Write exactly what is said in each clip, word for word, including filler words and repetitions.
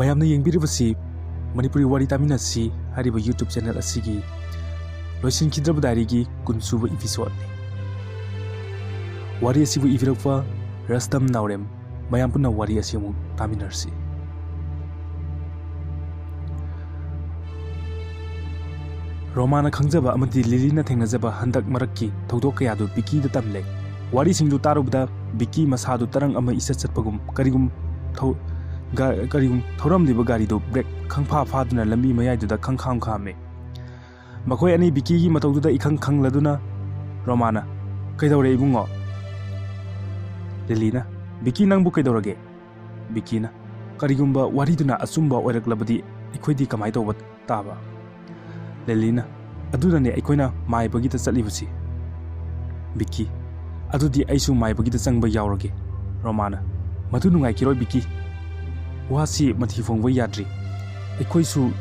ꯃꯌꯥꯝꯅ ꯌꯦꯡꯕꯤꯔꯤꯕꯁꯤ ꯃꯅꯤꯄꯨꯔꯤ ꯋꯥꯔꯤ ꯇꯥꯃꯤꯟꯅꯁꯤ ꯍꯥꯏꯔꯤꯕ YouTube channel ꯑꯁꯤꯒꯤ ꯂꯣꯏꯁꯤꯟꯈꯤꯗ꯭ꯔꯕ diaryꯒꯤ ꯀꯨꯟ ꯁꯨꯕ episodeꯅꯤ꯫ ꯋꯥꯔꯤ ꯑꯁꯤꯕꯨ ꯏꯕꯤꯔꯛꯄ ꯔꯁꯇꯝ ꯅꯥꯎꯔꯦꯝ꯫ ꯃꯌꯥꯝ ꯄꯨꯟꯅ ꯋꯥꯔꯤ ꯑꯁꯤ ꯑꯃꯨꯛ ꯇꯥꯃꯤꯟꯅꯔꯁꯤ꯫ ꯔꯣꯃꯥꯅ ꯈꯪꯖꯕ ꯑꯃꯗꯤ ꯂꯤꯂꯤꯅ ꯊꯦꯡꯅꯖꯕ ꯍꯟꯗꯛ ꯃꯔꯛꯀꯤ ꯊꯧꯗꯣꯛ ꯀꯌꯥꯗꯨ ꯕꯤꯀꯤꯗ ꯇꯝꯂꯦ꯫ ꯋꯥꯔꯤꯁꯤꯡꯗꯨ ꯇꯥꯔꯨꯕꯗ ꯕꯤꯀꯤ ꯃꯁꯥꯗꯨ ꯇꯔꯪ ꯑꯃ ꯏꯆꯠ ꯆꯠꯄꯒꯨꯝ, ꯀꯔꯤꯒꯨꯝ ꯊꯧ-, ꯒ-, ꯀꯔꯤꯒꯨꯝ ꯊꯧꯔꯝꯂꯤꯕ ꯒꯥꯔꯤꯗꯨ brake ꯈꯪꯐꯥ ꯐꯥꯗꯨꯅ ꯂꯝꯕꯤ ꯃꯌꯥꯏꯗꯨꯗ ꯈꯪꯈꯥꯝ ꯈꯥꯝꯃꯦ꯫ ꯃꯈꯣꯏ ꯑꯅꯤ ꯕꯤꯀꯤꯒꯤ ꯃꯇꯧꯗꯨꯗ ꯏꯈꯪ ꯈꯪꯂꯗꯨꯅ ꯔꯣꯃꯥꯅ, "ꯀꯩꯗꯧꯔꯦ ꯏꯕꯨꯡꯉꯣ?" ꯂꯤꯂꯤꯅ, "ꯕꯤꯀꯤ, ꯅꯪꯕꯨ ꯀꯩꯗꯧꯔꯒꯦ?" ꯕꯤꯀꯤꯅ, "ꯀꯔꯤꯒꯨꯝꯕ ꯋꯥꯔꯤꯗꯨꯅ ꯑꯆꯨꯝꯕ ꯑꯣꯏꯔꯛꯂꯕꯗꯤ ꯑꯩꯈꯣꯏꯗꯤ ꯀꯃꯥꯏ ꯇꯧꯕ ꯇꯥꯕ?" ꯂꯤꯂꯤꯅ, "ꯑꯗꯨꯅꯅꯦ ꯑꯩꯈꯣꯏꯅ ꯃꯥꯏꯕꯒꯤꯗ ꯆꯠꯂꯤꯕꯁꯤ꯫" ꯕꯤꯀꯤ, "ꯑꯗꯨꯗꯤ ꯑꯩꯁꯨ ꯃꯥꯏꯕꯒꯤꯗ ꯆꯪꯕ ꯌꯥꯎꯔꯒꯦ꯫" ꯔꯣꯃꯥꯅ, "ꯃꯗꯨ ꯅꯨꯡꯉꯥꯏꯈꯤꯔꯣꯏ ꯕꯤꯀꯤ꯫ ꯋꯥꯁꯤ ꯃꯊꯤ ꯐꯣꯡꯕ ꯌꯥꯗ꯭ꯔꯤ꯫ ꯑꯩꯈꯣꯏꯁꯨ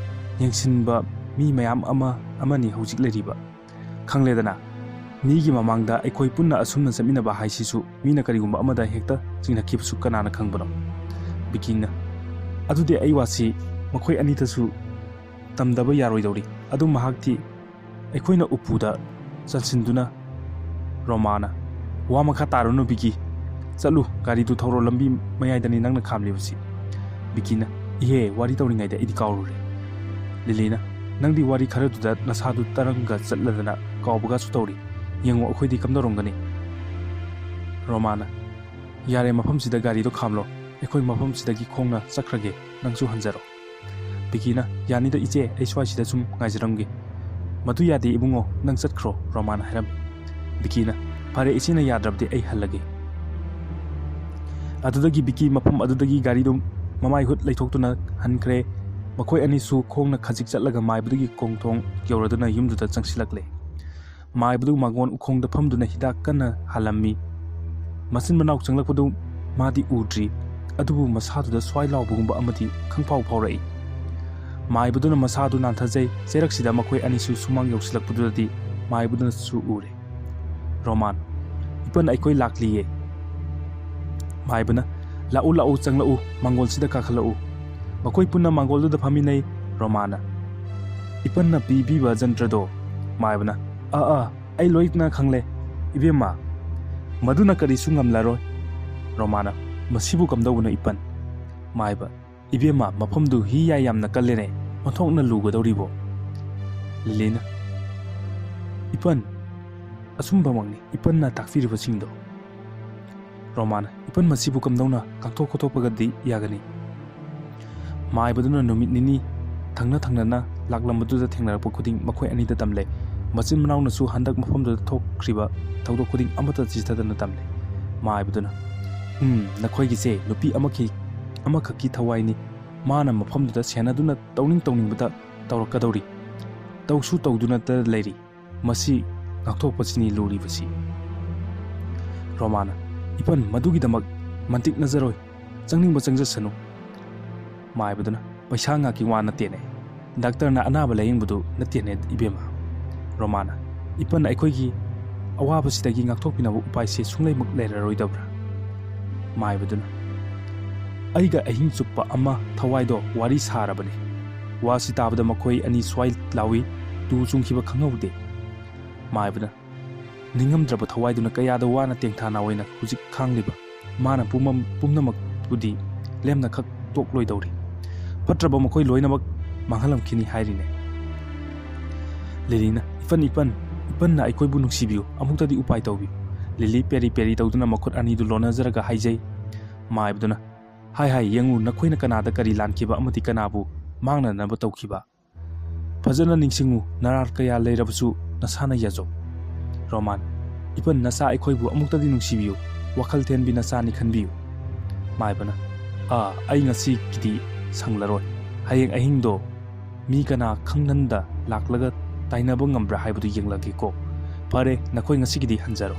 ꯌꯦꯡꯁꯤꯟꯕ ꯃꯤ ꯃꯌꯥꯝ ꯑꯃ ꯑꯃꯅꯤ ꯍꯧꯖꯤꯛ ꯂꯩꯔꯤꯕ꯫ ꯈꯪꯂꯦꯗꯅ, ꯃꯤꯒꯤ ꯃꯃꯥꯡꯗ ꯑꯩꯈꯣꯏ ꯄꯨꯟꯅ ꯑꯁꯨꯝꯅ ꯆꯠꯃꯤꯟꯅꯕ ꯍꯥꯏꯁꯤꯁꯨ ꯃꯤꯅ ꯀꯔꯤꯒꯨꯝꯕ ꯑꯃꯗ ꯍꯦꯛꯇ ꯆꯤꯡꯅꯈꯤꯕꯁꯨ ꯀꯅꯥꯅ ꯈꯪꯕꯅꯣ?" ꯕꯤꯀꯤꯅ, "ꯑꯗꯨꯗꯤ ꯑꯩ ꯋꯥꯁꯤ ꯃꯈꯣꯏ ꯑꯅꯤꯗꯁꯨ ꯇꯝꯗꯕ ꯌꯥꯔꯣꯏꯗꯧꯔꯤ꯫ ꯑꯗꯨ ꯃꯍꯥꯛꯇꯤ ꯑꯩꯈꯣꯏꯅ ꯎꯄꯨꯗ ꯆꯟꯁꯤꯟꯗꯨꯅ" ꯔꯣꯃꯥꯅ, "ꯋꯥ ꯃꯈꯥ ꯇꯥꯔꯨꯅꯨ ꯕꯤꯀꯤ꯫ ꯆꯠꯂꯨ, ꯒꯥꯔꯤꯗꯨ ꯊꯧꯔꯣ, ꯂꯝꯕꯤ ꯃꯌꯥꯏꯗꯅꯤ ꯅꯪꯅ ꯈꯥꯝꯂꯤꯕꯁꯤ꯫" ꯕꯤꯀꯤꯅ, "ꯏꯍꯦ, ꯋꯥꯔꯤ ꯇꯧꯔꯤꯉꯩꯗ ꯑꯩꯗꯤ ꯀꯥꯎꯔꯨꯔꯦ꯫" ꯂꯤꯂꯤꯅ, "ꯅꯪꯗꯤ ꯋꯥꯔꯤ ꯈꯔꯗꯨꯗ ꯅꯁꯥꯗꯨ ꯇꯔꯪꯒ ꯆꯠꯂꯗꯅ ꯀꯥꯎꯕꯒꯁꯨ ꯇꯧꯔꯤ꯫ ꯌꯦꯡꯉꯨ, ꯑꯩꯈꯣꯏꯗꯤ ꯀꯝꯗꯧꯔꯝꯒꯅꯤ?" ꯔꯣꯃꯥꯅ, "ꯌꯥꯔꯦ, ꯃꯐꯝꯁꯤꯗ ꯒꯥꯔꯤꯗꯣ ꯈꯥꯝꯂꯣ꯫ ꯑꯩꯈꯣꯏ ꯃꯐꯝꯁꯤꯗꯒꯤ ꯈꯣꯡꯅ ꯆꯠꯈ꯭ꯔꯒꯦ, ꯅꯪꯁꯨ ꯍꯟꯖꯔꯣ꯫" ꯕꯤꯀꯤꯅ, "ꯌꯥꯅꯤꯗ ꯏꯆꯦ, ꯑꯩ ꯁ꯭ꯋꯥꯏꯁꯤꯗ ꯁꯨꯝ ꯉꯥꯏꯖꯔꯝꯒꯦ꯫" "ꯃꯗꯨ ꯌꯥꯗꯦ ꯏꯕꯨꯡꯉꯣ, ꯅꯪ ꯆꯠꯈ꯭ꯔꯣ," ꯔꯣꯃꯥꯅ ꯍꯥꯏꯔꯝꯃꯤ꯫ ꯕꯤꯀꯤꯅ, "ꯐꯔꯦ, ꯏꯆꯦꯅ ꯌꯥꯗ꯭ꯔꯕꯗꯤ ꯑꯩ ꯍꯜꯂꯒꯦ꯫" ꯑꯗꯨꯗꯒꯤ ꯕꯤꯀꯤ ꯃꯐꯝ ꯑꯗꯨꯗꯒꯤ ꯒꯥꯔꯤꯗꯨ ꯃꯃꯥꯏ ꯍꯨꯠ ꯂꯩꯊꯣꯛꯇꯨꯅ ꯍꯟꯈ꯭ꯔꯦ꯫ ꯃꯈꯣꯏ ꯑꯅꯤꯁꯨ ꯈꯣꯡꯅ ꯈꯖꯤꯛ ꯆꯠꯂꯒ ꯃꯥꯏꯕꯗꯨꯒꯤ ꯀꯣꯡꯊꯣꯡ ꯌꯧꯔꯗꯨꯅ ꯌꯨꯝꯗꯨꯗ ꯆꯪꯁꯤꯜꯂꯛꯂꯦ꯫ ꯃꯥꯏꯕꯗꯨ ꯃꯥꯡꯒꯣꯟ ꯎꯈꯣꯡꯗ ꯐꯝꯗꯨꯅ ꯍꯤꯗꯥꯛ ꯀꯟꯅ ꯍꯥꯜꯂꯝꯃꯤ꯫ ꯃꯆꯤꯟ ꯃꯅꯥꯎ ꯆꯪꯂꯛꯄꯗꯨ ꯃꯥꯗꯤ ꯎꯗ꯭ꯔꯤ, ꯑꯗꯨꯕꯨ ꯃꯁꯥꯗꯨꯗ ꯁ꯭ꯋꯥꯏ ꯂꯥꯎꯕꯒꯨꯝꯕ ꯑꯃꯗꯤ ꯈꯪꯐꯥꯎ ꯐꯥꯎꯔꯛꯏ꯫ ꯃꯥꯏꯕꯗꯨꯅ ꯃꯁꯥꯗꯨ ꯅꯥꯟꯊꯖꯩ꯫ ꯆꯩꯔꯛꯁꯤꯗ ꯃꯈꯣꯏ ꯑꯅꯤꯁꯨ ꯁꯨꯃꯥꯡ ꯌꯧꯁꯤꯜꯂꯛꯄꯗꯨꯗꯗꯤ ꯃꯥꯏꯕꯗꯨꯅꯁꯨ ꯎꯔꯦ꯫ ꯔꯣꯃꯥꯟ, "ꯏꯄꯟ, ꯑꯩꯈꯣꯏ ꯂꯥꯛꯂꯤꯌꯦ꯫" ꯃꯥꯏꯕꯅ, "ꯂꯥꯛꯎ, ꯂꯥꯛꯎ, ꯆꯪꯂꯛꯎ, ꯃꯥꯡꯒꯣꯜꯁꯤꯗ ꯀꯥꯈꯠꯂꯛꯎ꯫" ꯃꯈꯣꯏ ꯄꯨꯟꯅ ꯃꯥꯡꯒꯣꯜꯗꯨꯗ ꯐꯝꯃꯤꯟꯅꯩ꯫ ꯔꯣꯃꯥꯅ, "ꯏꯄꯟꯅ ꯄꯤꯕꯤꯕ ꯖꯟꯇ꯭ꯔꯗꯣ?" ꯃꯥꯏꯕꯅ, "ꯑꯥ ꯑꯥ, ꯑꯩ ꯂꯣꯏꯅ ꯈꯪꯂꯦ ꯏꯕꯦꯝꯃ, ꯃꯗꯨꯅ ꯀꯔꯤꯁꯨ ꯉꯝꯂꯔꯣꯏ꯫" ꯔꯣꯃꯥꯅ, "ꯃꯁꯤꯕꯨ ꯀꯝꯗꯧꯕꯅꯣ ꯏꯄꯟ?" ꯃꯥꯏꯕ, "ꯏꯕꯦꯝꯃ, ꯃꯐꯝꯗꯨ ꯍꯤ ꯌꯥꯏ ꯌꯥꯝꯅ ꯀꯜꯂꯦꯅꯦ, ꯑꯣꯟꯊꯣꯛꯅ ꯂꯨꯒꯗꯧꯔꯤꯕꯣ?" ꯂꯤꯂꯤꯅ, "ꯏꯄꯟ, ꯑꯆꯨꯝꯕꯃꯛꯅꯤ ꯏꯄꯟꯅ ꯇꯥꯛꯄꯤꯔꯤꯕꯁꯤꯡꯗꯣ꯫" ꯔꯣꯃꯥꯅ, "ꯏꯄꯟ, ꯃꯁꯤꯕꯨ ꯀꯝꯗꯧꯅ ꯉꯥꯛꯊꯣꯛ ꯈꯣꯠꯇꯣꯛꯄꯒꯗꯤ ꯌꯥꯒꯅꯤ?" ꯃꯥꯏꯕꯗꯨꯅ ꯅꯨꯃꯤꯠ ꯅꯤꯅꯤ ꯊꯪꯅ ꯊꯪꯅꯅ ꯂꯥꯛꯂꯝꯕꯗꯨꯗ ꯊꯦꯡꯅꯔꯛꯄ ꯈꯨꯗꯤꯡ ꯃꯈꯣꯏ ꯑꯅꯤꯗ ꯇꯝꯂꯦ꯫ ꯃꯆꯤꯟ ꯃꯅꯥꯎꯅꯁꯨ ꯍꯟꯗꯛ ꯃꯐꯝꯗꯨꯗ ꯊꯣꯛꯈ꯭ꯔꯤꯕ ꯊꯧꯗꯣꯛ ꯈꯨꯗꯤꯡ ꯑꯃꯠꯇ ꯆꯤꯊꯗꯅ ꯇꯝꯂꯦ꯫ ꯃꯥꯏꯕꯗꯨꯅ, "ꯎꯝ, ꯅꯈꯣꯏꯒꯤꯁꯦ ꯅꯨꯄꯤ ꯑꯃꯈꯤ-, ꯑꯃꯈꯛꯀꯤ ꯊꯋꯥꯏꯅꯤ꯫ ꯃꯥꯅ ꯃꯐꯝꯗꯨꯗ ꯁꯦꯟꯅꯗꯨꯅ ꯇꯧꯅꯤꯡ ꯇꯧꯅꯤꯡꯕꯗ ꯇꯧꯔꯛꯀꯗꯧꯔꯤ꯫ ꯇꯧꯁꯨ ꯇꯧꯗꯨꯅꯇ ꯂꯩꯔꯤ꯫ ꯃꯁꯤ ꯉꯥꯛꯊꯣꯛꯄꯁꯤꯅꯤ ꯂꯨꯔꯤꯕꯁꯤ꯫" ꯔꯣꯃꯥꯅ, "ꯏꯄꯟ, ꯃꯗꯨꯒꯤꯗꯃꯛ ꯃꯟꯇꯤꯛꯅꯖꯔꯣꯏ꯫ ꯆꯪꯅꯤꯡꯕ ꯆꯪꯖꯁꯅꯨ꯫" ꯃꯥꯏꯕꯗꯨꯅ, "ꯄꯩꯁꯥ ꯉꯥꯛꯀꯤ ꯋꯥ ꯅꯠꯇꯦꯅꯦ꯫ ꯗꯥꯛꯇꯔꯅ ꯑꯅꯥꯕ ꯂꯥꯌꯦꯡꯕꯗꯨ ꯅꯠꯇꯦꯅꯦ ꯏꯕꯦꯝꯃ꯫" ꯔꯣꯃꯥꯅ, "ꯏꯄꯟ, ꯑꯩꯈꯣꯏꯒꯤ ꯑꯋꯥꯕꯁꯤꯗꯒꯤ ꯉꯥꯛꯊꯣꯛꯄꯤꯅꯕ ꯎꯄꯥꯏꯁꯦ ꯁꯨꯡꯂꯩꯃꯛ ꯂꯩꯔꯔꯣꯏꯗꯕ꯭ꯔꯥ?" ꯃꯥꯏꯕꯗꯨꯅ, "ꯑꯩꯒ ꯑꯍꯤꯡ ꯆꯨꯞꯄ ꯑꯃ ꯊꯋꯥꯏꯗꯣ ꯋꯥꯔꯤ ꯁꯥꯔꯕꯅꯤ꯫ ꯋꯥꯁꯤ ꯇꯥꯕꯗ ꯃꯈꯣꯏ ꯑꯅꯤ ꯁ꯭ꯋꯥꯏ ꯂꯥꯎꯏ, ꯇꯨ ꯆꯨꯡꯈꯤꯕ ꯈꯪꯍꯧꯗꯦ꯫" ꯃꯥꯏꯕꯅ, "ꯅꯤꯡꯉꯝꯗ꯭ꯔꯕ ꯊꯋꯥꯏꯗꯨꯅ ꯀꯌꯥꯗ ꯋꯥꯅ ꯇꯦꯡꯊꯥ ꯅꯥꯑꯣꯏꯅ ꯍꯧꯖꯤꯛ ꯈꯥꯡꯂꯤꯕ ꯃꯥꯅ ꯄꯨꯝꯃꯝ-, ꯄꯨꯝꯅꯃꯛꯄꯨꯗꯤ ꯂꯦꯝꯅ ꯈꯛ ꯇꯣꯛꯂꯣꯏꯗꯧꯔꯤ꯫ ꯐꯠꯇ꯭ꯔꯕ ꯃꯈꯣꯏ ꯂꯣꯏꯅꯃꯛ ꯃꯥꯡꯍꯜꯂꯝꯈꯤꯅꯤ ꯍꯥꯏꯔꯤꯅꯦ꯫" ꯂꯤꯂꯤꯅ, "ꯏꯄꯟ, ꯏꯄꯟ, ꯏꯄꯟꯅ ꯑꯩꯈꯣꯏꯕꯨ ꯅꯨꯡꯁꯤꯕꯤꯌꯨ, ꯑꯃꯨꯛꯇꯗꯤ ꯎꯄꯥꯏ ꯇꯧꯕꯤꯌꯨ꯫" ꯂꯤꯂꯤ ꯄꯦꯔꯤ ꯄꯦꯔꯤ ꯇꯧꯗꯨꯅ ꯃꯈꯨꯠ ꯑꯅꯤꯗꯨ ꯂꯣꯟꯅꯖꯔꯒ ꯍꯥꯏꯖꯩ꯫ ꯃꯥꯏꯕꯗꯨꯅ, "ꯍꯥꯏ ꯍꯥꯏ, ꯌꯦꯡꯉꯨ, ꯅꯈꯣꯏꯅ ꯀꯅꯥꯗ ꯀꯔꯤ ꯂꯥꯟꯈꯤꯕ ꯑꯃꯗꯤ ꯀꯅꯥꯕꯨ ꯃꯥꯡꯅꯅꯕ ꯇꯧꯈꯤꯕ꯫ ꯐꯖꯅ ꯅꯤꯡꯁꯤꯡꯉꯨ, ꯅꯔꯥꯜ ꯀꯌꯥ ꯂꯩꯔꯕꯁꯨ ꯅꯁꯥꯅ ꯌꯥꯖꯧ꯫" ꯔꯣꯃꯥꯟ, "ꯏꯄꯟ, ꯅꯆꯥ ꯑꯩꯈꯣꯏꯕꯨ ꯑꯃꯨꯛꯇꯗꯤ ꯅꯨꯡꯁꯤꯕꯤꯌꯨ, ꯋꯥꯈꯜ ꯊꯦꯟꯕꯤ ꯅꯆꯥꯅꯤ ꯈꯟꯕꯤꯌꯨ꯫" ꯃꯥꯏꯕꯅ, "ꯑꯥ, ꯑꯩ ꯉꯁꯤꯒꯤꯗꯤ ꯁꯪꯂꯔꯣꯏ꯫ ꯍꯌꯦꯡ ꯑꯍꯤꯡꯗꯣ ꯃꯤ ꯀꯅꯥ ꯈꯪꯍꯟꯗ ꯂꯥꯛꯂꯒ ꯇꯥꯏꯅꯕ ꯉꯝꯕ꯭ꯔꯥ ꯍꯥꯏꯕꯗꯨ ꯌꯦꯡꯂꯒꯦꯀꯣ꯫ ꯐꯔꯦ, ꯅꯈꯣꯏ ꯉꯁꯤꯒꯤꯗꯤ ꯍꯟꯖꯔꯣ꯫"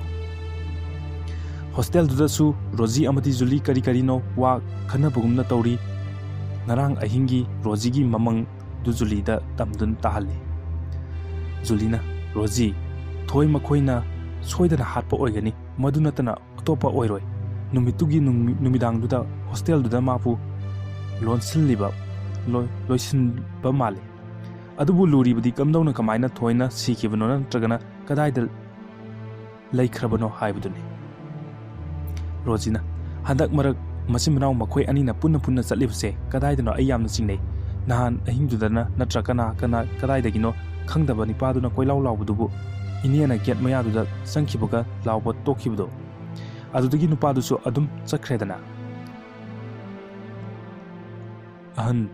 ꯍꯣꯁꯇꯦꯜꯗꯨꯗꯁꯨ ꯔꯣꯖꯤ ꯑꯃꯗꯤ ꯖꯨꯂꯤ ꯀꯔꯤ ꯀꯔꯤꯅꯣ ꯋꯥ ꯈꯟꯅꯕꯒꯨꯝꯅ ꯇꯧꯔꯤ꯫ ꯉꯔꯥꯡ ꯑꯍꯤꯡꯒꯤ ꯔꯣꯖꯤꯒꯤ ꯃꯃꯪ ꯗꯨ ꯖꯨꯂꯤꯗ ꯇꯝꯗꯨꯅ ꯇꯥꯍꯜꯂꯤ꯫ ꯖꯨꯂꯤꯅ, "ꯔꯣꯖꯤ, ꯊꯣꯏ ꯃꯈꯣꯏꯅ ꯁꯣꯏꯗꯅ ꯍꯥꯠꯄ ꯑꯣꯏꯒꯅꯤ, ꯃꯗꯨ ꯅꯠꯇꯅ ꯑꯇꯣꯞꯄ ꯑꯣꯏꯔꯣꯏ꯫ ꯅꯨꯃꯤꯠꯇꯨꯒꯤ ꯅꯨꯃꯤ-, ꯅꯨꯃꯤꯗꯥꯡꯗꯨꯗ ꯍꯣꯁꯇꯦꯜꯗꯨꯗ ꯃꯥꯕꯨ ꯂꯣꯟꯁꯤꯜꯂꯤꯕ, ꯂꯣꯏ-, ꯂꯣꯏꯁꯤꯟꯕ ꯃꯥꯜꯂꯤ꯫ ꯑꯗꯨꯕꯨ ꯂꯨꯔꯤꯕꯗꯤ ꯀꯝꯗꯧꯅ, ꯀꯃꯥꯏꯅ ꯊꯣꯏꯅ ꯁꯤꯈꯤꯕꯅꯣ ꯅꯠꯇ꯭ꯔꯒꯅ ꯀꯗꯥꯏꯗ ꯂꯩꯈ꯭ꯔꯕꯅꯣ ꯍꯥꯏꯕꯗꯨꯅꯤ꯫ ꯔꯣꯖꯤꯅ, "ꯍꯟꯗꯛ ꯃꯔꯛ ꯃꯆꯤꯟ ꯃꯅꯥꯎ ꯃꯈꯣꯏ ꯑꯅꯤꯅ ꯄꯨꯟꯅ ꯄꯨꯟꯅ ꯆꯠꯂꯤꯕꯁꯦ ꯀꯗꯥꯏꯗꯅꯣ ꯑꯩ ꯌꯥꯝꯅ ꯆꯤꯡꯅꯩ꯫ ꯅꯍꯥꯟ ꯑꯍꯤꯡꯗꯨꯗꯅ ꯅꯠꯇ꯭ꯔ ꯀꯅꯥ ꯀꯅꯥ ꯀꯗꯥꯏꯗꯒꯤꯅꯣ ꯈꯪꯗꯕ ꯅꯤꯄꯥꯗꯨꯅ ꯀꯣꯏꯂꯥꯎ ꯂꯥꯎꯕꯗꯨꯕꯨ ꯏꯅꯦꯅ ꯒꯦꯠ ꯃꯌꯥꯗꯨꯗ ꯆꯪꯈꯤꯕꯒ ꯂꯥꯎꯕ ꯇꯣꯛꯈꯤꯕꯗꯣ꯫ ꯑꯗꯨꯗꯒꯤ ꯅꯨꯄꯥꯗꯨꯁꯨ ꯑꯗꯨꯝ ꯆꯠꯈ꯭ꯔꯦꯗꯅ꯫" ꯑꯍꯟ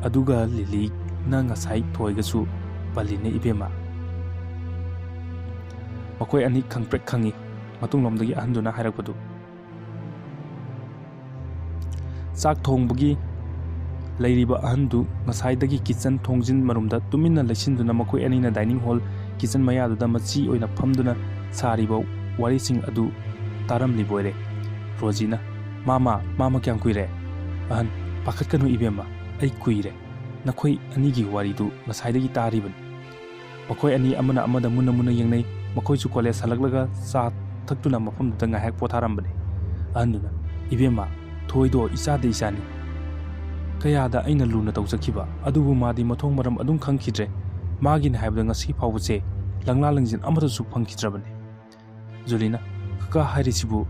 ꯑꯗꯨꯒ ꯂꯤꯂꯤꯅ ꯉꯁꯥꯏ ꯊꯣꯏꯒꯁꯨ ꯄꯜꯂꯤꯅꯦ ꯏꯕꯦꯝꯃ꯫ ꯃꯈꯣꯏ ꯑꯅꯤ ꯈꯪꯄ꯭ꯔꯦꯛ ꯈꯪꯉꯤ ꯃꯇꯨꯡꯂꯣꯝꯗꯒꯤ ꯑꯍꯟꯗꯨꯅ ꯍꯥꯏꯔꯛꯄꯗꯨ꯫ ꯆꯥꯛ ꯊꯣꯡꯕꯒꯤ ꯂꯩꯔꯤꯕ ꯑꯍꯟꯗꯨ ꯉꯁꯥꯏꯗꯒꯤ ꯀꯤꯆꯟ ꯊꯣꯡꯖꯤꯟ ꯃꯔꯨꯝꯗ ꯇꯨꯃꯤꯟꯅ ꯂꯩꯁꯤꯟꯗꯨꯅ ꯃꯈꯣꯏ ꯑꯅꯤꯅ ꯗꯥꯏꯅꯤꯡ ꯍꯣꯜ ꯀꯤꯆꯟ ꯃꯌꯥꯗꯨꯗ ꯃꯆꯤ ꯑꯣꯏꯅ ꯐꯝꯗꯨꯅ ꯁꯥꯔꯤꯕ ꯋꯥꯔꯤꯁꯤꯡ ꯑꯗꯨ ꯇꯥꯔꯝꯂꯤꯕꯣꯏꯔꯦ꯫ ꯔꯣꯖꯤꯅ, "ꯃꯥꯃ, ꯃꯥꯃ ꯀꯌꯥꯝ ꯀꯨꯏꯔꯦ?" ꯑꯍꯟ, "ꯄꯥꯈꯠꯀꯅꯨ ꯏꯕꯦꯝꯃ, ꯑꯩ ꯀꯨꯏꯔꯦ꯫ ꯅꯈꯣꯏ ꯑꯅꯤꯒꯤ ꯋꯥꯔꯤꯗꯨ ꯉꯁꯥꯏꯗꯒꯤ ꯇꯥꯔꯤꯕꯅꯤ꯫" ꯃꯈꯣꯏ ꯑꯅꯤ ꯑꯃꯅ ꯑꯃꯗ ꯃꯨꯟꯅ ꯃꯨꯟꯅ ꯌꯦꯡꯅꯩ꯫ ꯃꯈꯣꯏꯁꯨ ꯀꯣꯂꯦꯖ ꯍꯜꯂꯛꯂꯒ ꯆꯥ ꯊꯛꯇꯨꯅ ꯃꯐꯝꯗꯨꯗ ꯉꯥꯏꯍꯥꯛ ꯄꯣꯊꯥꯔꯝꯕꯅꯤ꯫ ꯑꯍꯟꯗꯨꯅ, "ꯏꯕꯦꯝꯃ, ꯊꯣꯏꯗꯣ ꯏꯆꯥꯗ ꯏꯆꯥꯅꯤ꯫ ꯀꯌꯥꯗ ꯑꯩꯅ ꯂꯨꯅ ꯇꯧꯖꯈꯤꯕ, ꯑꯗꯨꯕꯨ ꯃꯥꯗꯤ ꯃꯊꯣꯡ ꯃꯔꯝ ꯑꯗꯨꯝ ꯈꯪꯈꯤꯗ꯭ꯔꯦ꯫ ꯃꯥꯒꯤꯅꯤ ꯍꯥꯏꯕꯗ ꯉꯁꯤ ꯐꯥꯎꯕꯁꯦ ꯂꯪꯂꯥ ꯂꯪꯖꯤꯟ ꯑꯃꯠꯇꯁꯨ ꯐꯪꯈꯤꯗ꯭ꯔꯕꯅꯤ꯫" ꯖꯨꯂꯤꯅ, "ꯀꯀꯥ ꯍꯥꯏꯔꯤꯁꯤꯕꯨ?"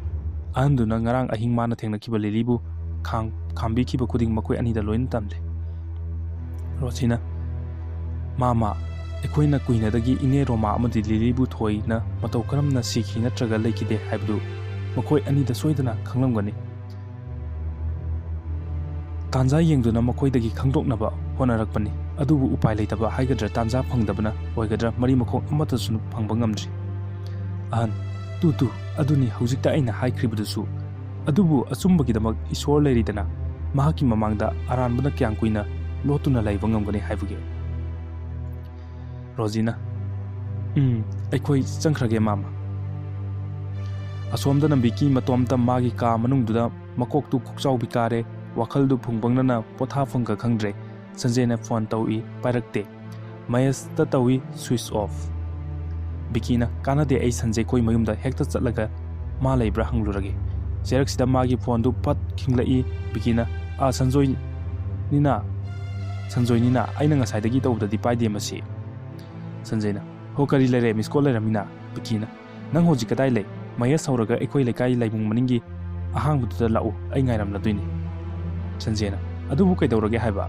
ꯑꯍꯟꯗꯨꯅ ꯉꯔꯥꯡ ꯑꯍꯤꯡ ꯃꯥꯅ ꯊꯦꯡꯅꯈꯤꯕ ꯂꯤꯂꯤꯕꯨ ꯈꯥꯝ-, ꯈꯥꯝꯕꯤꯈꯤꯕ ꯈꯨꯗꯤꯡ ꯃꯈꯣꯏ ꯑꯅꯤꯗ ꯂꯣꯏꯅ ꯇꯝꯂꯦ꯫ ꯔꯣꯁꯤꯅ, "ꯃꯥꯃ, ꯑꯩꯈꯣꯏꯅ ꯀꯨꯏꯅꯗꯒꯤ ꯏꯅꯦ ꯔꯣꯃꯥ ꯑꯃꯗꯤ ꯂꯤꯂꯤꯕꯨ ꯊꯣꯏꯅ ꯃꯇꯧ ꯀꯔꯝꯅ ꯁꯤꯈꯤ ꯅꯠꯇ꯭ꯔꯒ ꯂꯩꯈꯤꯗꯦ ꯍꯥꯏꯕꯗꯨ ꯃꯈꯣꯏ ꯑꯅꯤꯗ ꯁꯣꯏꯗꯅ ꯈꯪꯂꯝꯒꯅꯤ꯫ ꯇꯥꯟꯖꯥ ꯌꯦꯡꯗꯨꯅ ꯃꯈꯣꯏꯗꯒꯤ ꯈꯪꯗꯣꯛꯅꯕ ꯍꯣꯠꯅꯔꯛꯄꯅꯤ꯫ ꯑꯗꯨꯕꯨ ꯎꯄꯥꯏ ꯂꯩꯇꯕ ꯍꯥꯏꯒꯗ꯭ꯔꯥ, ꯇꯥꯟꯖꯥ ꯐꯪꯗꯕꯅ ꯑꯣꯏꯒꯗ꯭ꯔꯥ, ꯃꯔꯤ ꯃꯈꯣꯡ ꯑꯃꯠꯇꯁꯨ ꯐꯪꯕ ꯉꯝꯗ꯭ꯔꯤ꯫" ꯑꯍꯟ, "ꯇꯨ, ꯇꯨ, ꯑꯗꯨꯅꯤ ꯍꯧꯖꯤꯛꯇ ꯑꯩꯅ ꯍꯥꯏꯈ꯭ꯔꯤꯕꯗꯨꯁꯨ꯫ ꯑꯗꯨꯕꯨ ꯑꯆꯨꯝꯕꯒꯤꯗꯃꯛ ꯏꯁꯣꯔ ꯂꯩꯔꯤꯗꯅ, ꯃꯍꯥꯛꯀꯤ ꯃꯃꯥꯡꯗ ꯑꯔꯥꯟꯕꯅ ꯀꯌꯥꯝ ꯀꯨꯏꯅ ꯂꯣꯠꯇꯨꯅ ꯂꯩꯕ ꯉꯝꯒꯅꯤ ꯍꯥꯏꯕꯒꯦ?" ꯔꯣꯖꯤꯅ, "ꯎꯝ, ꯑꯩꯈꯣꯏ ꯆꯪꯈ꯭ꯔꯒꯦ, ꯃꯥꯃ꯫" ꯑꯁꯣꯝꯗꯅ ꯕꯤꯀꯤ ꯃꯇꯣꯝꯇ ꯃꯥꯒꯤ ꯀꯥ ꯃꯅꯨꯡꯗꯨꯗ ꯃꯀꯣꯛꯇꯨ ꯀꯣꯛꯆꯥꯎꯕꯤ ꯀꯥꯔꯦ, ꯋꯥꯈꯜꯗꯨ ꯐꯨꯡꯕꯪꯅꯅ ꯄꯣꯊꯥꯐꯝꯒ ꯈꯪꯗ꯭ꯔꯦ꯫ ꯁꯟꯖꯦꯅ ꯐꯣꯟ ꯇꯧꯏ, ꯄꯥꯏꯔꯛꯇꯦ꯫ ꯃꯍꯦꯁꯇ ꯇꯧꯏ, switch off꯫ ꯕꯤꯀꯤꯅ, "ꯀꯥꯟꯅꯗꯦ, ꯑꯩ ꯁꯟꯖꯦ ꯈꯣꯏ ꯃꯌꯨꯝꯗ ꯍꯦꯛꯇ ꯆꯠꯂꯒ ꯃꯥ ꯂꯩꯕ꯭ꯔꯥ ꯍꯪꯂꯨꯔꯒꯦ꯫" ꯆꯦꯔꯛꯁꯤꯗ ꯃꯥꯒꯤ ꯐꯣꯟꯗꯨ ꯐꯠ ꯈꯤꯡꯂꯛꯏ꯫ ꯕꯤꯀꯤꯅ, "ꯑꯥ, ꯁꯟꯖꯣꯏꯅꯤꯅ, ꯁꯟꯖꯣꯏꯅꯤꯅ, ꯑꯩꯅ ꯉꯁꯥꯏꯗꯒꯤ ꯇꯧꯕꯗꯗꯤ ꯄꯥꯏꯗꯦ ꯃꯁꯤ"꯫ ꯁꯟꯖꯌꯅ, "ꯍꯣ, ꯀꯔꯤ ꯂꯩꯔꯦ? Miss call ꯂꯩꯔꯝꯃꯤꯅ?" ꯕꯤꯀꯤꯅ, "ꯅꯪ ꯍꯧꯖꯤꯛ ꯀꯗꯥꯏ ꯂꯩ? ꯃꯍꯦꯁ ꯍꯧꯔꯒ ꯑꯩꯈꯣꯏ ꯂꯩꯀꯥꯏ ꯂꯥꯏꯕꯨꯡ ꯃꯅꯤꯡꯒꯤ ꯑꯍꯥꯡꯕꯗꯨꯗ ꯂꯥꯛꯎ, ꯑꯩ ꯉꯥꯏꯔꯝꯂꯗꯣꯏꯅꯤ"꯫ ꯁꯟꯖꯌꯅ, "ꯑꯗꯨꯕꯨ ꯀꯩꯗꯧꯔꯒꯦ ꯍꯥꯏꯕ?"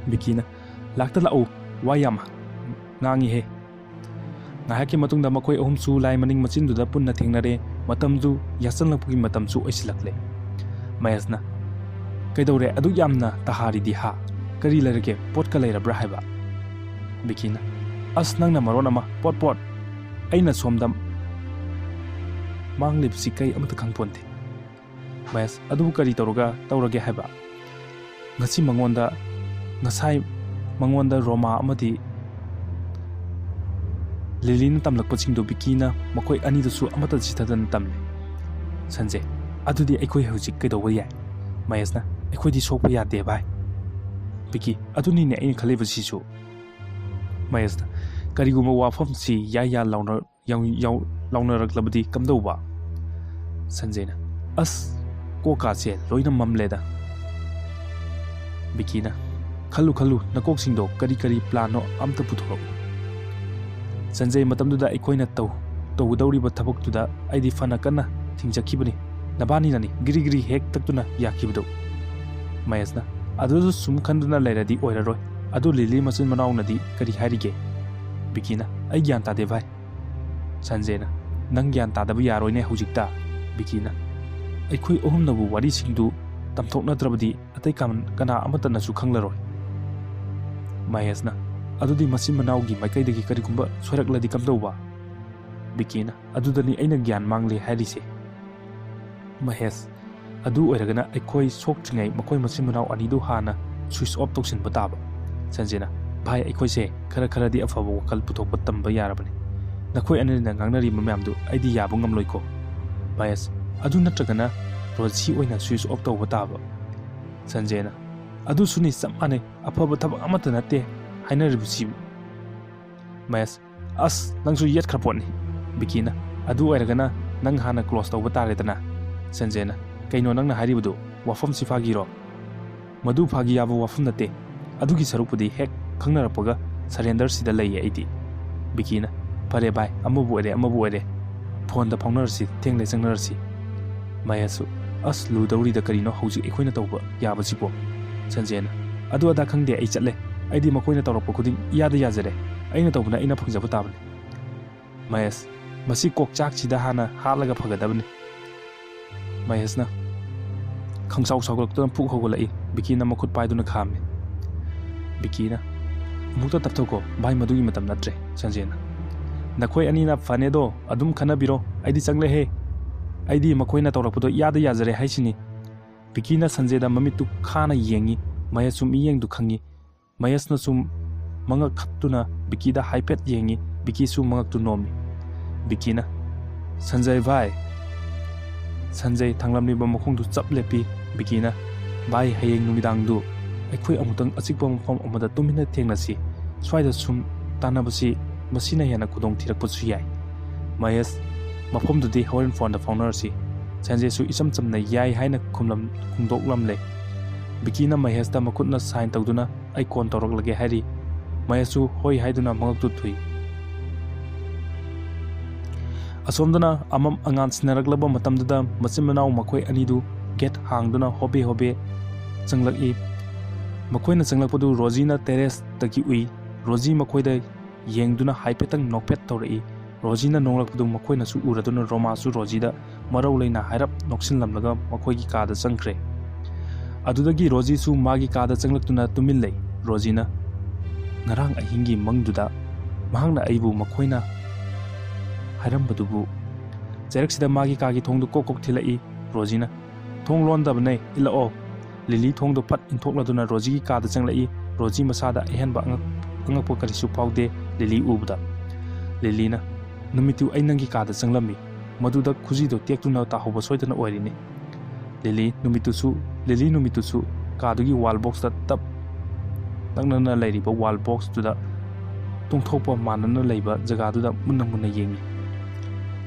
ꯕꯤꯀꯤꯅ, "ꯂꯥꯛꯇ ꯂꯥꯛꯎ, ꯋꯥ ꯌꯥꯝ ꯉꯥꯡꯉꯤꯍꯦ"꯫ ꯉꯥꯏꯍꯥꯛꯀꯤ ꯃꯇꯨꯡꯗ ꯃꯈꯣꯏ ꯑꯍꯨꯝꯁꯨ ꯂꯥꯏ ꯃꯅꯤꯡ ꯃꯆꯤꯟꯗꯨꯗ ꯄꯨꯟꯅ ꯊꯦꯡꯅꯔꯦ꯫ ꯃꯇꯝꯗꯨ ꯌꯥꯆꯪꯂꯛꯄꯒꯤ ꯃꯇꯝꯁꯨ ꯑꯣꯏꯁꯤꯜꯂꯛꯂꯦ꯫ ꯃꯍꯦꯁꯅ, "ꯀꯩꯗꯧꯔꯦ ꯑꯗꯨꯛ ꯌꯥꯝꯅ ꯇꯍꯥꯔꯤꯗꯤ ꯍꯥ? ꯀꯔꯤ ꯂꯩꯔꯒꯦ? ꯄꯣꯠꯀ ꯂꯩꯔꯕ꯭ꯔꯥ?" ꯍꯥꯏꯕ꯫ ꯕꯤꯀꯤꯅ, "ꯑꯁ, ꯅꯪꯅ ꯃꯔꯣꯟ ꯑꯃ, ꯄꯣꯠ ꯄꯣꯠ! ꯑꯩꯅ ꯁꯣꯝꯗ ꯃꯥꯡꯂꯤꯕꯁꯤ ꯀꯩ ꯑꯃꯠꯇ ꯈꯪꯄꯣꯟꯇꯦ"꯫ ꯃꯍꯦꯁ, "ꯑꯗꯨꯕꯨ ꯀꯔꯤ ꯇꯧꯔꯒ, ꯇꯧꯔꯒꯦ ꯍꯥꯏꯕ?" "ꯉꯁꯤ ꯃꯉꯣꯟꯗ, ꯉꯁꯥꯏ ꯃꯉꯣꯟꯗ ꯔꯣꯃꯥ ꯑꯃꯗꯤ ꯂꯤꯂꯤꯅ ꯇꯝꯂꯛꯄꯁꯤꯡꯗꯨ ꯕꯤꯀꯤꯅ ꯃꯈꯣꯏ ꯑꯅꯤꯗꯁꯨ ꯑꯃꯠꯇ ꯆꯤꯊꯗꯅ ꯇꯝꯂꯦ"꯫ ꯁꯟꯖꯦ, "ꯑꯗꯨꯗꯤ ꯑꯩꯈꯣꯏ ꯍꯧꯖꯤꯛ ꯀꯩꯗꯧꯕ ꯌꯥꯏ?" ꯃꯍꯦꯁꯅ, "ꯑꯩꯈꯣꯏꯗꯤ ꯁꯣꯛꯄ ꯌꯥꯗꯦ ꯚꯥꯏ"꯫ ꯕꯤꯀꯤ, "ꯑꯗꯨꯅꯤꯅꯦ ꯑꯩꯅ ꯈꯜꯂꯤꯕꯁꯤꯁꯨ"꯫ ꯃꯍꯦꯁꯅ, "ꯀꯔꯤꯒꯨꯝꯕ ꯋꯥꯐꯝꯁꯤ ꯌꯥ ꯌꯥ ꯂꯥꯎꯅ-, ꯌꯥꯎ-, ꯌꯥꯎ-, ꯂꯥꯎꯅꯔꯛꯂꯕꯗꯤ ꯀꯝꯗꯧꯕ?" ꯁꯟꯖꯦꯅ, "ꯑꯁ, ꯀꯣꯛꯀꯥꯁꯦ ꯂꯣꯏꯅ ꯃꯝꯂꯦꯗ"꯫ ꯕꯤꯀꯤꯅ, "ꯈꯜꯂꯨ ꯈꯜꯂꯨ, ꯅꯀꯣꯛꯁꯤꯡꯗꯣ ꯀꯔꯤ ꯀꯔꯤ plan ꯅꯣ ꯑꯝꯇ ꯄꯨꯊꯣꯔꯛꯎ"꯫ ꯁꯟꯖꯦ, "ꯃꯇꯝꯗꯨꯗ ꯑꯩꯈꯣꯏꯅ ꯇꯧ-, ꯇꯧꯒꯗꯧꯔꯤꯕ ꯊꯕꯛꯇꯨꯗ ꯑꯩꯗꯤ ꯐꯅ ꯀꯟꯅ ꯊꯤꯡꯖꯈꯤꯕꯅꯤ꯫ ꯅꯕꯥꯅꯤꯅꯅꯤ ꯒꯤꯔꯤ ꯒꯤꯔꯤ ꯍꯦꯛ ꯇꯛꯇꯨꯅ ꯌꯥꯈꯤꯕꯗꯨ"꯫ ꯃꯍꯦꯁꯅ, "ꯑꯗꯨꯁꯨ ꯁꯨꯝ ꯈꯟꯗꯨꯅ ꯂꯩꯔꯗꯤ ꯑꯣꯏꯔꯔꯣꯏ꯫ ꯑꯗꯨ ꯂꯤꯂꯤ ꯃꯆꯤꯟ ꯃꯅꯥꯎꯅꯗꯤ ꯀꯔꯤ ꯍꯥꯏꯔꯤꯒꯦ?" ꯕꯤꯀꯤꯅ, "ꯑꯩ ꯒ꯭ꯌꯥꯟ ꯇꯥꯗꯦ ꯚꯥꯏ"꯫ ꯁꯟꯖꯦꯅ, "ꯅꯪ ꯒ꯭ꯌꯥꯟ ꯇꯥꯗꯕ ꯌꯥꯔꯣꯏꯅꯦ ꯍꯧꯖꯤꯛꯇ"꯫ ꯕꯤꯀꯤꯅ, "ꯑꯩꯈꯣꯏ ꯑꯍꯨꯝꯅꯕꯨ ꯋꯥꯔꯤꯁꯤꯡꯗꯨ ꯇꯝꯊꯣꯛꯅꯗ꯭ꯔꯕꯗꯤ ꯑꯇꯩ ꯀꯝ-, ꯀꯅꯥ ꯑꯃꯠꯇꯅꯁꯨ ꯈꯪꯂꯔꯣꯏ"꯫ ꯃꯍꯦꯁꯅ, "ꯑꯗꯨꯗꯤ ꯃꯆꯤꯟ ꯃꯅꯥꯎꯒꯤ ꯃꯥꯏꯀꯩꯗꯒꯤ ꯀꯔꯤꯒꯨꯝꯕ ꯁꯣꯏꯔꯛꯂꯗꯤ ꯀꯝꯗꯧꯕ?" ꯕꯤꯀꯤꯅ, "ꯑꯗꯨꯗꯅꯤ ꯑꯩꯅ ꯒ꯭ꯌꯥꯟ ꯃꯥꯡꯂꯦ ꯍꯥꯏꯔꯤꯁꯦ"꯫ ꯃꯍꯦꯁ, "ꯑꯗꯨ ꯑꯣꯏꯔꯒꯅ ꯑꯩꯈꯣꯏ ꯁꯣꯛꯇ꯭ꯔꯤꯉꯩ ꯃꯈꯣꯏ ꯃꯆꯤꯟ ꯃꯅꯥꯎ ꯑꯅꯤꯗꯨ ꯍꯥꯟꯅ switch off ꯇꯧꯁꯤꯟꯕ ꯇꯥꯕ"꯫ ꯁꯟꯖꯦꯅ, "ꯚꯥꯏ, ꯑꯩꯈꯣꯏꯁꯦ ꯈꯔ ꯈꯔꯗꯤ ꯑꯐꯕ ꯋꯥꯈꯜ ꯄꯨꯊꯣꯛꯄ ꯇꯝꯕ ꯌꯥꯔꯕꯅꯤ꯫ ꯅꯈꯣꯏ ꯑꯅꯤꯅ ꯉꯥꯡꯅꯔꯤꯕ ꯃꯌꯥꯝꯗꯨ ꯑꯩꯗꯤ ꯌꯥꯕ ꯉꯝꯂꯣꯏꯀꯣ"꯫ ꯃꯍꯦꯁ, "ꯑꯗꯨ ꯅꯠꯇ꯭ꯔꯒꯅ ꯔꯣꯖꯤ ꯑꯣꯏꯅ switch off ꯇꯧꯕ ꯇꯥꯕ"꯫ ꯁꯟꯖꯦꯅ, "ꯑꯗꯨꯁꯨꯅꯤ, ꯆꯞ ꯃꯥꯟꯅꯩ, ꯑꯐꯕ ꯊꯕꯛ ꯑꯃꯠꯇ ꯅꯠꯇꯦ ꯍꯥꯏꯅꯔꯤꯕꯁꯤ"꯫ ꯃꯍꯦꯁ, "ꯑꯁ, ꯅꯪꯁꯨ ꯌꯦꯠꯈ꯭ꯔ ꯄꯣꯠꯅꯤ"꯫ ꯕꯤꯀꯤꯅ, "ꯑꯗꯨ ꯑꯣꯏꯔꯒꯅ ꯅꯪ ꯍꯥꯟꯅ close ꯇꯧꯕ ꯇꯥꯔꯦꯗꯅ"꯫ ꯁꯟꯖꯦꯅ, "ꯀꯩꯅꯣ ꯅꯪꯅ ꯍꯥꯏꯔꯤꯕꯗꯨ?" ꯋꯥꯐꯝꯁꯤ ꯐꯥꯒꯤꯔꯣ? ꯃꯗꯨ ꯐꯥꯒꯤ ꯌꯥꯕ ꯋꯥꯐꯝ ꯅꯠꯇꯦ꯫ ꯑꯗꯨꯒꯤ ꯁꯔꯨꯛꯄꯨꯗꯤ ꯍꯦꯛ ꯈꯪꯅꯔꯛꯄꯒ surrender ꯁꯤꯗ ꯂꯩꯌꯦ ꯑꯩꯗꯤ꯫ ꯕꯤꯀꯤꯅ, "ꯐꯔꯦ ꯚꯥꯏ, ꯑꯃꯕꯨ ꯑꯣꯏꯔꯦ, ꯑꯃꯕꯨ ꯑꯣꯏꯔꯦ꯫ Phone ꯗ ꯐꯥꯎꯅꯔꯁꯤ, ꯊꯦꯡꯂꯦ ꯆꯪꯅꯔꯁꯤ꯫" ꯃꯍꯦꯁꯁꯨ, "ꯑꯁ, ꯂꯨꯗꯧꯔꯤꯗ ꯀꯔꯤꯅꯣ ꯍꯧꯖꯤꯛ ꯑꯩꯈꯣꯏꯅ ꯇꯧꯕ ꯌꯥꯕꯁꯤꯕꯣ?" ꯁꯟꯖꯦꯅ, "ꯑꯗꯨ ꯑꯗꯥ ꯈꯪꯗꯦ, ꯑꯩ ꯆꯠꯂꯦ꯫ ꯑꯩꯗꯤ ꯃꯈꯣꯏꯅ ꯇꯧꯔꯛꯄ ꯈꯨꯗꯤꯡ ꯏꯌꯥꯗ ꯌꯥꯖꯔꯦ꯫ ꯑꯩꯅ ꯇꯧꯕꯅ ꯑꯩꯅ ꯐꯪꯖꯕ ꯇꯥꯕꯅꯤ꯫" ꯃꯍꯦꯁ, "ꯃꯁꯤ ꯀꯣꯛꯆꯥꯛꯁꯤꯗ ꯍꯥꯟꯅ ꯍꯥꯠꯂꯒ ꯐꯒꯗꯕꯅꯤ꯫" ꯃꯍꯦꯁꯅ ꯈꯪꯁꯥꯎ ꯁꯥꯎꯒꯠꯂꯛꯇꯨꯅ ꯄꯨꯛ ꯍꯧꯒꯠꯂꯛꯏ꯫ ꯕꯤꯀꯤꯅ ꯃꯈꯨꯠ ꯄꯥꯏꯗꯨꯅ ꯈꯥꯝꯃꯤ꯫ ꯕꯤꯀꯤꯅ, "ꯑꯃꯨꯛꯇ ꯇꯞꯊꯧꯀꯣ ꯚꯥꯏ, ꯃꯗꯨꯒꯤ ꯃꯇꯝ ꯅꯠꯇ꯭ꯔꯦ꯫" ꯁꯟꯖꯦꯅ, "ꯅꯈꯣꯏ ꯑꯅꯤꯅ ꯐꯅꯦꯗꯣ ꯑꯗꯨꯝ ꯈꯟꯅꯕꯤꯔꯣ, ꯑꯩꯗꯤ ꯆꯪꯂꯦꯍꯦ꯫ ꯑꯩꯗꯤ ꯃꯈꯣꯏꯅ ꯇꯧꯔꯛꯄꯗꯣ ꯏꯌꯥꯗ ꯌꯥꯖꯔꯦ ꯍꯥꯏꯁꯤꯅꯤ꯫" ꯕꯤꯀꯤꯅ ꯁꯟꯖꯦꯗ ꯃꯃꯤꯠꯇꯨ ꯈꯥꯅ ꯌꯦꯡꯉꯤ꯫ ꯃꯍꯦꯁꯁꯨ ꯃꯤꯠꯌꯦꯡꯗꯨ ꯈꯪꯉꯤ꯫ ꯃꯍꯦꯁꯅꯁꯨ ꯃꯉꯛ ꯈꯠꯇꯨꯅ ꯕꯤꯀꯤꯗ ꯍꯥꯏꯐꯦꯠ ꯌꯦꯡꯉꯤ꯫ ꯕꯤꯀꯤꯁꯨ ꯃꯉꯛꯇꯨ ꯅꯣꯝꯃꯤ꯫ ꯕꯤꯀꯤꯅ, "ꯁꯟꯖꯩ ꯚꯥꯏ!" ꯁꯟꯖꯩ ꯊꯥꯡꯂꯝꯂꯤꯕ ꯃꯈꯣꯡꯗꯨ ꯆꯞ ꯂꯦꯞꯄꯤ꯫ ꯕꯤꯀꯤꯅ, "ꯚꯥꯏ, ꯍꯌꯦꯡ ꯅꯨꯃꯤꯗꯥꯡꯗꯨ ꯑꯩꯈꯣꯏ ꯑꯃꯨꯛꯇꯪ ꯑꯆꯤꯛꯄ ꯃꯐꯝ ꯑꯃꯗ ꯇꯨꯃꯤꯟꯅ ꯊꯦꯡꯅꯁꯤ꯫ ꯁ꯭ꯋꯥꯏꯗ ꯁꯨꯝ ꯇꯥꯟꯅꯕꯁꯤ ꯃꯁꯤꯅ ꯍꯦꯟꯅ ꯈꯨꯗꯣꯡ ꯊꯤꯔꯛꯄꯁꯨ ꯌꯥꯏ꯫" ꯃꯍꯦꯁ, "ꯃꯐꯝꯗꯨꯗꯤ ꯍꯣꯔꯦꯟ phone ꯗ ꯐꯥꯎꯅꯔꯁꯤ꯫" ꯁꯟꯖꯦꯁꯨ ꯏꯆꯝ ꯆꯝꯅ "ꯌꯥꯏ" ꯍꯥꯏꯅ ꯈꯨꯝꯂꯝ-, ꯈꯨꯝꯗꯣꯛꯂꯝꯂꯦ꯫ ꯕꯤꯀꯤꯅ ꯃꯍꯦꯁꯇ ꯃꯈꯨꯠꯅ sign ꯇꯧꯗꯨꯅ "ꯑꯩ call ꯇꯧꯔꯛꯂꯒꯦ" ꯍꯥꯏꯔꯤ꯫ ꯃꯍꯦꯁꯁꯨ "ꯍꯣꯏ" ꯍꯥꯏꯗꯨꯅ ꯃꯉꯛꯇꯨ ꯊꯨꯏ꯫ ꯑꯁꯣꯝꯗꯅ ꯑꯃꯝ ꯑꯉꯥꯟ ꯁꯤꯟꯅꯔꯛꯂꯕ ꯃꯇꯝꯗꯨꯗ ꯃꯆꯤꯟ ꯃꯅꯥꯎ ꯃꯈꯣꯏ ꯑꯅꯤꯗꯨ gate ꯍꯥꯡꯗꯨꯅ ꯍꯣꯕꯦ ꯍꯣꯕꯦ ꯆꯪꯂꯛꯏ꯫ ꯃꯈꯣꯏꯅ ꯆꯪꯂꯛꯄꯗꯨ ꯔꯣꯖꯤꯅ terrace ꯇꯒꯤ ꯎꯏ꯫ ꯔꯣꯖꯤ ꯃꯈꯣꯏꯗ ꯌꯦꯡꯗꯨꯅ ꯍꯥꯏꯐꯦꯠꯇꯪ ꯅꯣꯛꯐꯦꯠ ꯇꯧꯔꯛꯏ꯫ ꯔꯣꯖꯤꯅ ꯅꯣꯡꯂꯛꯄꯗꯨ ꯃꯈꯣꯏꯅꯁꯨ ꯎꯔꯗꯨꯅ ꯔꯣꯃꯥꯁꯨ ꯔꯣꯖꯤꯗ ꯃꯔꯧ ꯂꯩꯅ ꯍꯥꯏꯔꯞ ꯅꯣꯛꯁꯤꯜꯂꯝꯂꯒ ꯃꯈꯣꯏꯒꯤ ꯀꯥꯗ ꯆꯪꯈ꯭ꯔꯦ꯫ ꯑꯗꯨꯗꯒꯤ ꯔꯣꯖꯤꯁꯨ ꯃꯥꯒꯤ ꯀꯥꯗ ꯆꯪꯂꯛꯇꯨꯅ ꯇꯨꯃꯤꯟ ꯂꯩ꯫ ꯔꯣꯖꯤꯅ, "ꯉꯔꯥꯡ ꯑꯍꯤꯡꯒꯤ ꯃꯪꯗꯨꯗ ꯃꯍꯥꯛꯅ ꯑꯩꯕꯨ ꯃꯈꯣꯏꯅ ꯍꯥꯏꯔꯝꯕꯗꯨꯕꯨ?" ꯆꯩꯔꯛꯁꯤꯗ ꯃꯥꯒꯤ ꯀꯥꯒꯤ ꯊꯣꯡꯗꯨ ꯀꯣꯛ ꯀꯣꯛ ꯊꯤꯜꯂꯛꯏ꯫ ꯔꯣꯖꯤꯅ, "ꯊꯣꯡ ꯂꯣꯟꯗꯕꯅꯦ, ꯏꯜꯂꯛꯑꯣ꯫" ꯂꯤꯂꯤ ꯊꯣꯡꯗꯣ ꯐꯠ ꯏꯟꯊꯣꯛꯂꯗꯨꯅ ꯔꯣꯖꯤꯒꯤ ꯀꯥꯗ ꯆꯪꯂꯛꯏ꯫ ꯔꯣꯖꯤ ꯃꯁꯥꯗ ꯑꯍꯦꯟꯕ ꯑꯉꯛ-, ꯑꯉꯛꯄ ꯀꯔꯤꯁꯨ ꯐꯥꯎꯗꯦ ꯂꯤꯂꯤ ꯎꯕꯗ꯫ ꯂꯤꯂꯤꯅ, "ꯅꯨꯃꯤꯠꯇꯨ ꯑꯩ ꯅꯪꯒꯤ ꯀꯥꯗ ꯆꯪꯂꯝꯃꯤ꯫ ꯃꯗꯨꯗ ꯈꯨꯖꯤꯗꯣ ꯇꯦꯛꯇꯨꯅ ꯇꯥꯍꯧꯕ ꯁꯣꯏꯗꯅ ꯑꯣꯏꯔꯤꯅꯤ꯫" ꯂꯤꯂꯤ ꯅꯨꯃꯤꯠꯇꯨꯁꯨ, ꯂꯤꯂꯤ ꯅꯨꯃꯤꯠꯇꯨꯁꯨ ꯀꯥꯗꯨꯒꯤ wall box ꯇ ꯇꯞ ꯅꯛꯅꯅ ꯂꯩꯔꯤꯕ wall box ꯇꯨꯗ ꯇꯣꯡꯊꯣꯛꯄ ꯃꯥꯟꯅꯅ ꯂꯩꯕ ꯖꯒꯥꯗꯨꯗ ꯃꯨꯟꯅ ꯃꯨꯟꯅ ꯌꯦꯡꯉꯤ꯫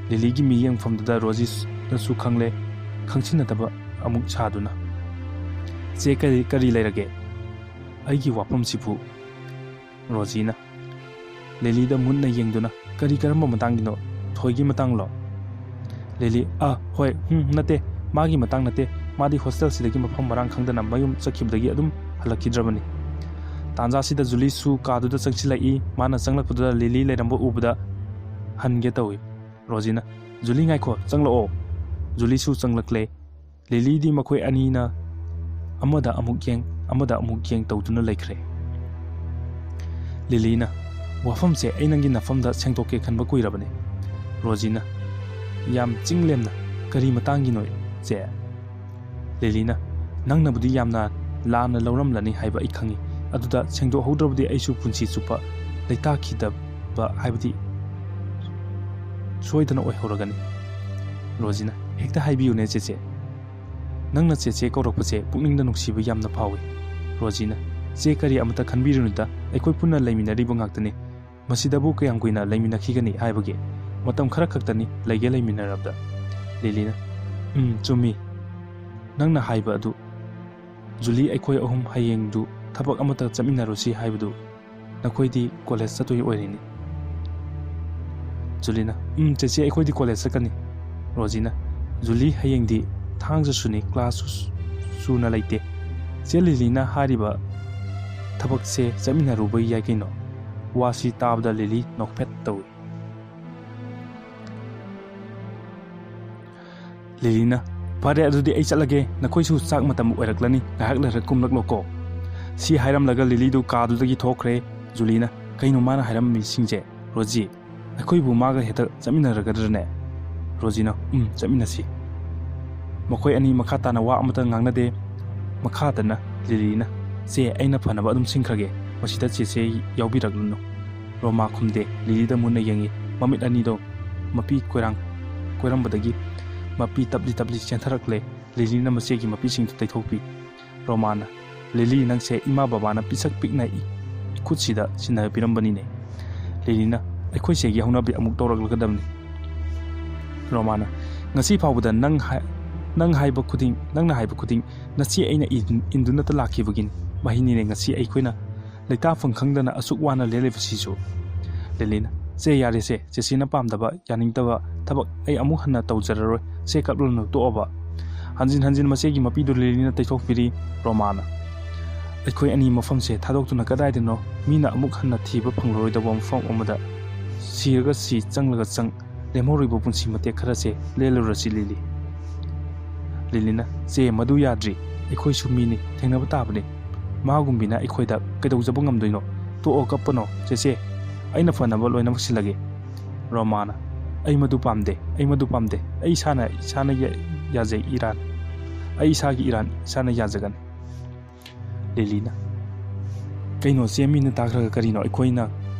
ꯂꯤꯂꯤꯒꯤ ꯃꯤꯠꯌꯦꯡꯐꯝꯗꯨꯗ ꯔꯣꯖꯤꯅꯁꯨ ꯈꯪꯂꯦ, ꯈꯪꯁꯤꯟꯅꯗꯕ ꯑꯃꯨꯛ ꯁꯥꯗꯨꯅ꯫ "ꯆꯦ, ꯀꯔꯤ, ꯀꯔꯤ ꯂꯩꯔꯒꯦ?" "ꯑꯩꯒꯤ ꯋꯥꯐꯝꯁꯤꯕꯨ?" ꯔꯣꯖꯤꯅ ꯂꯤꯂꯤꯗ ꯃꯨꯟꯅ ꯌꯦꯡꯗꯨꯅ, "ꯀꯔꯤ, ꯀꯔꯝꯕ ꯃꯇꯥꯡꯒꯤꯅꯣ? ꯊꯣꯏꯒꯤ ꯃꯇꯥꯡꯂꯣ?" ꯂꯤꯂꯤ, "ꯑ, ꯍꯣꯏ, ꯍꯨꯝ, ꯅꯠꯇꯦ, ꯃꯥꯒꯤ ꯃꯇꯥꯡ ꯅꯠꯇꯦ꯫ ꯃꯥꯗꯤ ꯍꯣꯁꯇꯦꯜꯁꯤꯗꯒꯤ ꯃꯐꯝ ꯃꯔꯥꯡ ꯈꯪꯗꯅ ꯃꯌꯨꯝ ꯆꯠꯈꯤꯕꯗꯒꯤ ꯑꯗꯨꯝ ꯍꯜꯂꯛꯈꯤꯗ꯭ꯔꯕꯅꯤ꯫" ꯇꯥꯟꯖꯥꯁꯤꯗ ꯖꯨꯂꯤꯁꯨ ꯀꯥꯗꯨꯗ ꯆꯪꯁꯤꯜꯂꯛꯏ꯫ ꯃꯥꯅ ꯆꯪꯂꯛꯄꯗꯨꯗ ꯂꯤꯂꯤ ꯂꯩꯔꯝꯕ ꯎꯕꯗ ꯍꯟꯒꯦ ꯇꯧꯏ꯫ ꯔꯣꯖꯤꯅ, "ꯖꯨꯂꯤ, ꯉꯥꯏꯈꯣ, ꯆꯪꯂꯛꯑꯣ꯫" ꯖꯨꯂꯤꯁꯨ ꯆꯪꯂꯛꯂꯦ꯫ ꯂꯤꯂꯤꯗꯤ ꯃꯈꯣꯏ ꯑꯅꯤꯅ ꯑꯃꯗ ꯑꯃꯨꯛ ꯌꯦꯡ, ꯑꯃꯗ ꯑꯃꯨꯛ ꯌꯦꯡ ꯇꯧꯗꯨꯅ ꯂꯩꯈ꯭ꯔꯦ꯫ ꯂꯤꯂꯤꯅ, "ꯋꯥꯐꯝꯁꯦ ꯑꯩ ꯅꯪꯒꯤ ꯅꯐꯝꯗ ꯁꯦꯡꯗꯣꯛꯀꯦ ꯈꯟꯕ ꯀꯨꯏꯔꯕꯅꯤ꯫" ꯔꯣꯖꯤꯅ, ꯌꯥꯝ ꯆꯤꯡ ꯂꯦꯝꯅ, "ꯀꯔꯤ ꯃꯇꯥꯡꯒꯤꯅꯣ, ꯆꯦ?" ꯂꯤꯂꯤꯅ, "ꯅꯪꯅꯕꯨꯗꯤ ꯌꯥꯝꯅ ꯂꯥꯟꯅ ꯂꯧꯔꯝꯂꯅꯤ ꯍꯥꯏꯕ ꯑꯩ ꯈꯪꯏ꯫ ꯑꯗꯨꯗ ꯁꯦꯡꯗꯣꯛꯍꯧꯗ꯭ꯔꯕꯗꯤ ꯑꯩꯁꯨ ꯄꯨꯟꯁꯤ ꯆꯨꯞꯄ ꯂꯩꯇꯥꯈꯤꯗꯕ ꯍꯥꯏꯕꯗꯤ ꯁꯣꯏꯗꯅ ꯑꯣꯏꯍꯧꯔꯒꯅꯤ꯫" ꯔꯣꯖꯤꯅ, "ꯍꯦꯛꯇ ꯍꯥꯏꯕꯤꯌꯨꯅꯦ, ꯆꯦꯆꯦ꯫ ꯅꯪꯅ ꯆꯦꯆꯦ ꯀꯧꯔꯛꯄꯁꯦ ꯄꯨꯛꯅꯤꯡꯗ ꯅꯨꯡꯁꯤꯕ ꯌꯥꯝꯅ ꯐꯥꯎꯏ꯫" ꯔꯣꯖꯤꯅ, "ꯆꯦ, ꯀꯔꯤ ꯑꯃꯠꯇ ꯈꯟꯕꯤꯔꯨꯅꯨꯗ, ꯑꯩꯈꯣꯏ ꯄꯨꯟꯅ ꯂꯩꯃꯤꯟꯅꯔꯤꯕ ꯉꯥꯛꯇꯅꯤ꯫ ꯃꯁꯤꯗꯕꯨ ꯀꯌꯥꯝ ꯀꯨꯏꯅ ꯂꯩꯃꯤꯟꯅꯈꯤꯒꯅꯤ ꯍꯥꯏꯕꯒꯦ? ꯃꯇꯝ ꯈꯔ ꯈꯛꯇꯅꯤ ꯂꯩꯒꯦ ꯂꯩꯃꯤꯟꯅꯔꯕꯗ꯫" ꯂꯤꯂꯤꯅ, "ꯎꯝ, ꯆꯨꯝꯃꯤ ꯅꯪꯅ ꯍꯥꯏꯕ ꯑꯗꯨ꯫ ꯖꯨꯂꯤ, ꯑꯩꯈꯣꯏ ꯑꯍꯨꯝ ꯍꯌꯦꯡꯗꯨ ꯊꯕꯛ ꯑꯃꯠꯇ ꯆꯠꯃꯤꯟꯅꯔꯨꯁꯤ ꯍꯥꯏꯕꯗꯨ꯫ ꯅꯈꯣꯏꯗꯤ ꯀꯣꯂꯦꯖ ꯆꯠꯇꯣꯏ ꯑꯣꯏꯔꯤꯅꯤ꯫" ꯖꯨꯂꯤꯅ, "ꯎꯝ, ꯆꯦꯆꯦ, ꯑꯩꯈꯣꯏꯗꯤ ꯀꯣꯂꯦꯖ ꯆꯠꯀꯅꯤ꯫" ꯔꯣꯖꯤꯅ, "ꯖꯨꯂꯤ, ꯍꯌꯦꯡꯗꯤ ꯊꯥꯡꯖꯁꯨꯅꯤ, ꯀ꯭ꯂꯥꯁꯁꯨ ꯁꯨꯅ ꯂꯩꯇꯦ꯫ ꯆꯦ ꯂꯤꯂꯤꯅ ꯍꯥꯏꯔꯤꯕ ꯊꯕꯛꯁꯦ ꯆꯠꯃꯤꯟꯅꯔꯨꯕ ꯌꯥꯏ ꯀꯩꯅꯣ?" ꯋꯥꯁꯤ ꯇꯥꯕꯗ ꯂꯤꯂꯤ ꯅꯣꯛꯐꯦꯠ ꯇꯧꯏ꯫ ꯂꯤꯂꯤꯅ, "ꯐꯔꯦ, ꯑꯗꯨꯗꯤ ꯑꯩ ꯆꯠꯂꯒꯦ, ꯅꯈꯣꯏꯁꯨ ꯆꯥꯛ ꯃꯇꯝ ꯑꯣꯏꯔꯛꯂꯅꯤ, ꯉꯥꯏꯍꯥꯛ ꯂꯩꯔ ꯀꯨꯝꯂꯛꯂꯣꯀꯣ꯫" ꯁꯤ ꯍꯥꯏꯔꯝꯂꯒ ꯂꯤꯂꯤꯗꯨ ꯀꯥꯗꯨꯗꯒꯤ ꯊꯣꯛꯈ꯭ꯔꯦ꯫ ꯖꯨꯂꯤꯅ, "ꯀꯩꯅꯣ ꯃꯥꯅ ꯍꯥꯏꯔꯝꯃꯤꯁꯤꯡꯁꯦ? ꯔꯣꯖꯤ, ꯑꯩꯈꯣꯏꯕꯨ ꯃꯥꯒ ꯍꯦꯛꯇ ꯆꯠꯃꯤꯟꯅꯔꯒꯗ꯭ꯔꯅꯦ?" ꯔꯣꯖꯤꯅ, "ꯎꯝ, ꯆꯠꯃꯤꯟꯅꯁꯤ꯫" ꯃꯈꯣꯏ ꯑꯅꯤ ꯃꯈꯥ ꯇꯥꯅ ꯋꯥ ꯑꯃꯇ ꯉꯥꯡꯅꯗꯦ꯫ ꯃꯈꯥꯗꯅ ꯂꯤꯂꯤꯅ, "ꯆꯦ, ꯑꯩꯅ ꯐꯅꯕ ꯑꯗꯨꯝ ꯁꯤꯟꯈ꯭ꯔꯒꯦ, ꯃꯁꯤꯗ ꯆꯦꯆꯦ ꯌꯥꯎꯕꯤꯔꯛꯂꯨꯅꯨ꯫" ꯔꯣꯃꯥ ꯈꯨꯝꯗꯦ꯫ ꯂꯤꯂꯤꯗ ꯃꯨꯟꯅ ꯌꯦꯡꯉꯤ꯫ ꯃꯃꯤꯠ ꯑꯅꯤꯗꯣ ꯃꯄꯤ ꯀꯣꯏꯔꯥꯡ ꯀꯣꯏꯔꯝꯕꯗꯒꯤ ꯃꯄꯤ ꯇꯞꯂꯤ ꯇꯞꯂꯤ ꯆꯦꯟꯊꯔꯛꯂꯦ꯫ ꯂꯤꯂꯤꯅ ꯃꯆꯦꯒꯤ ꯃꯄꯤꯁꯤꯡꯗꯨ ꯇꯩꯊꯣꯛꯄꯤ꯫ ꯔꯣꯃꯥꯅ, "ꯂꯤꯂꯤ, ꯅꯪꯁꯦ ꯏꯃꯥ ꯕꯕꯥꯅ ꯄꯤꯁꯛ ꯄꯤꯛꯅ ꯏ-, ꯏꯈꯨꯠꯁꯤꯗ ꯁꯤꯟꯅꯕꯤꯔꯝꯕꯅꯤꯅꯦ꯫" ꯂꯤꯂꯤꯅ, "ꯑꯩꯈꯣꯏ ꯆꯦꯒꯤ ꯍꯧꯅꯕꯤ ꯑꯃꯨꯛ ꯇꯧꯔꯛꯂꯒꯗꯕꯅꯤ꯫" ꯔꯣꯃꯥꯅ, "ꯉꯁꯤ ꯐꯥꯎꯕꯗ ꯅꯪ ꯍꯥꯏ-, ꯅꯪ ꯍꯥꯏꯕ ꯈꯨꯗꯤꯡ, ꯅꯪꯅ ꯍꯥꯏꯕ ꯈꯨꯗꯤꯡ ꯅꯆꯦ ꯑꯩꯅ ꯏꯟ-, ꯏꯟꯗꯨꯅꯇ ꯂꯥꯛꯈꯤꯕꯒꯤꯅꯤ꯫ ꯃꯍꯩꯅꯤꯅꯦ ꯉꯁꯤ ꯑꯩꯈꯣꯏꯅ ꯂꯩꯇꯥꯐꯝ ꯈꯪꯗꯅ ꯑꯁꯨꯛ ꯋꯥꯅ ꯂꯦꯜꯂꯤꯕꯁꯤꯁꯨ꯫ ꯂꯤꯂꯤꯅ, "ꯆꯦ, ꯌꯥꯔꯦꯁꯦ, ꯆꯦꯆꯦꯅ ꯄꯥꯝꯗꯕ, ꯌꯥꯅꯤꯡꯗꯕ ꯊꯕꯛ ꯑꯩ ꯑꯃꯨꯛ ꯍꯟꯅ ꯇꯧꯖꯔꯔꯣꯏ꯫ ꯁꯦ, ꯀꯞꯂꯅꯨ, ꯇꯣꯛꯑꯣꯕ"꯫ ꯍꯟꯖꯤꯟ ꯍꯟꯖꯤꯟ ꯃꯆꯦꯒꯤ ꯃꯄꯤꯗꯨ ꯂꯤꯂꯤꯅ ꯇꯩꯊꯣꯛꯄꯤꯔꯤ꯫ ꯔꯣꯃꯥꯅ, "ꯑꯩꯈꯣꯏ ꯑꯅꯤ ꯃꯐꯝꯁꯦ ꯊꯥꯗꯣꯛꯇꯨꯅ ꯀꯗꯥꯏꯗꯅꯣ ꯃꯤꯅ ꯑꯃꯨꯛ ꯍꯟꯅ ꯊꯤꯕ ꯐꯪꯂꯔꯣꯏꯗꯕ ꯃꯐꯝ ꯑꯃꯗ ꯁꯤꯔꯒ ꯁꯤ, ꯆꯪꯂꯒ ꯆꯪ, ꯂꯦꯝꯍꯧꯔꯤꯕ ꯄꯨꯟꯁꯤ ꯃꯇꯦꯛ ꯈꯔꯁꯦ ꯂꯦꯜꯂꯨꯔꯁꯤ, ꯂꯤꯂꯤ"꯫ ꯂꯤꯂꯤꯅ, "ꯆꯦ, ꯃꯗꯨ ꯌꯥꯗ꯭ꯔꯤ꯫ ꯑꯩꯈꯣꯏꯁꯨ ꯃꯤꯅꯤ, ꯊꯦꯡꯅꯕ ꯇꯥꯕꯅꯤ꯫ ꯃꯥꯒꯨꯝꯕꯤꯅ ꯑꯩꯈꯣꯏꯗ ꯀꯩꯗꯧꯖꯕ ꯉꯝꯗꯣꯏꯅꯣ? ꯇꯣꯛꯑꯣ, ꯀꯞꯄꯅꯣ, ꯆꯦꯆꯦ꯫ ꯑꯩꯅ ꯐꯅꯕ ꯂꯣꯏꯅꯃꯛ ꯁꯤꯜꯂꯒꯦ"꯫ ꯔꯣꯃꯥꯅ, "ꯑꯩ ꯃꯗꯨ ꯄꯥꯝꯗꯦ, ꯑꯩ ꯃꯗꯨ ꯄꯥꯝꯗꯦ꯫ ꯑꯩ ꯏꯁꯥꯅ, ꯏꯁꯥꯅ ꯌꯥ-, ꯌꯥꯖꯩ ꯏꯔꯥꯟ꯫ ꯑꯩ ꯏꯁꯥꯒꯤ ꯏꯔꯥꯟ ꯏꯁꯥꯅ ꯌꯥꯖꯒꯅꯤ"꯫ ꯂꯤꯂꯤꯅ, "ꯀꯩꯅꯣ ꯆꯦ, ꯃꯤꯅ ꯇꯥꯈ꯭ꯔꯒ ꯀꯔꯤꯅꯣ ꯑꯩꯈꯣꯏꯅ,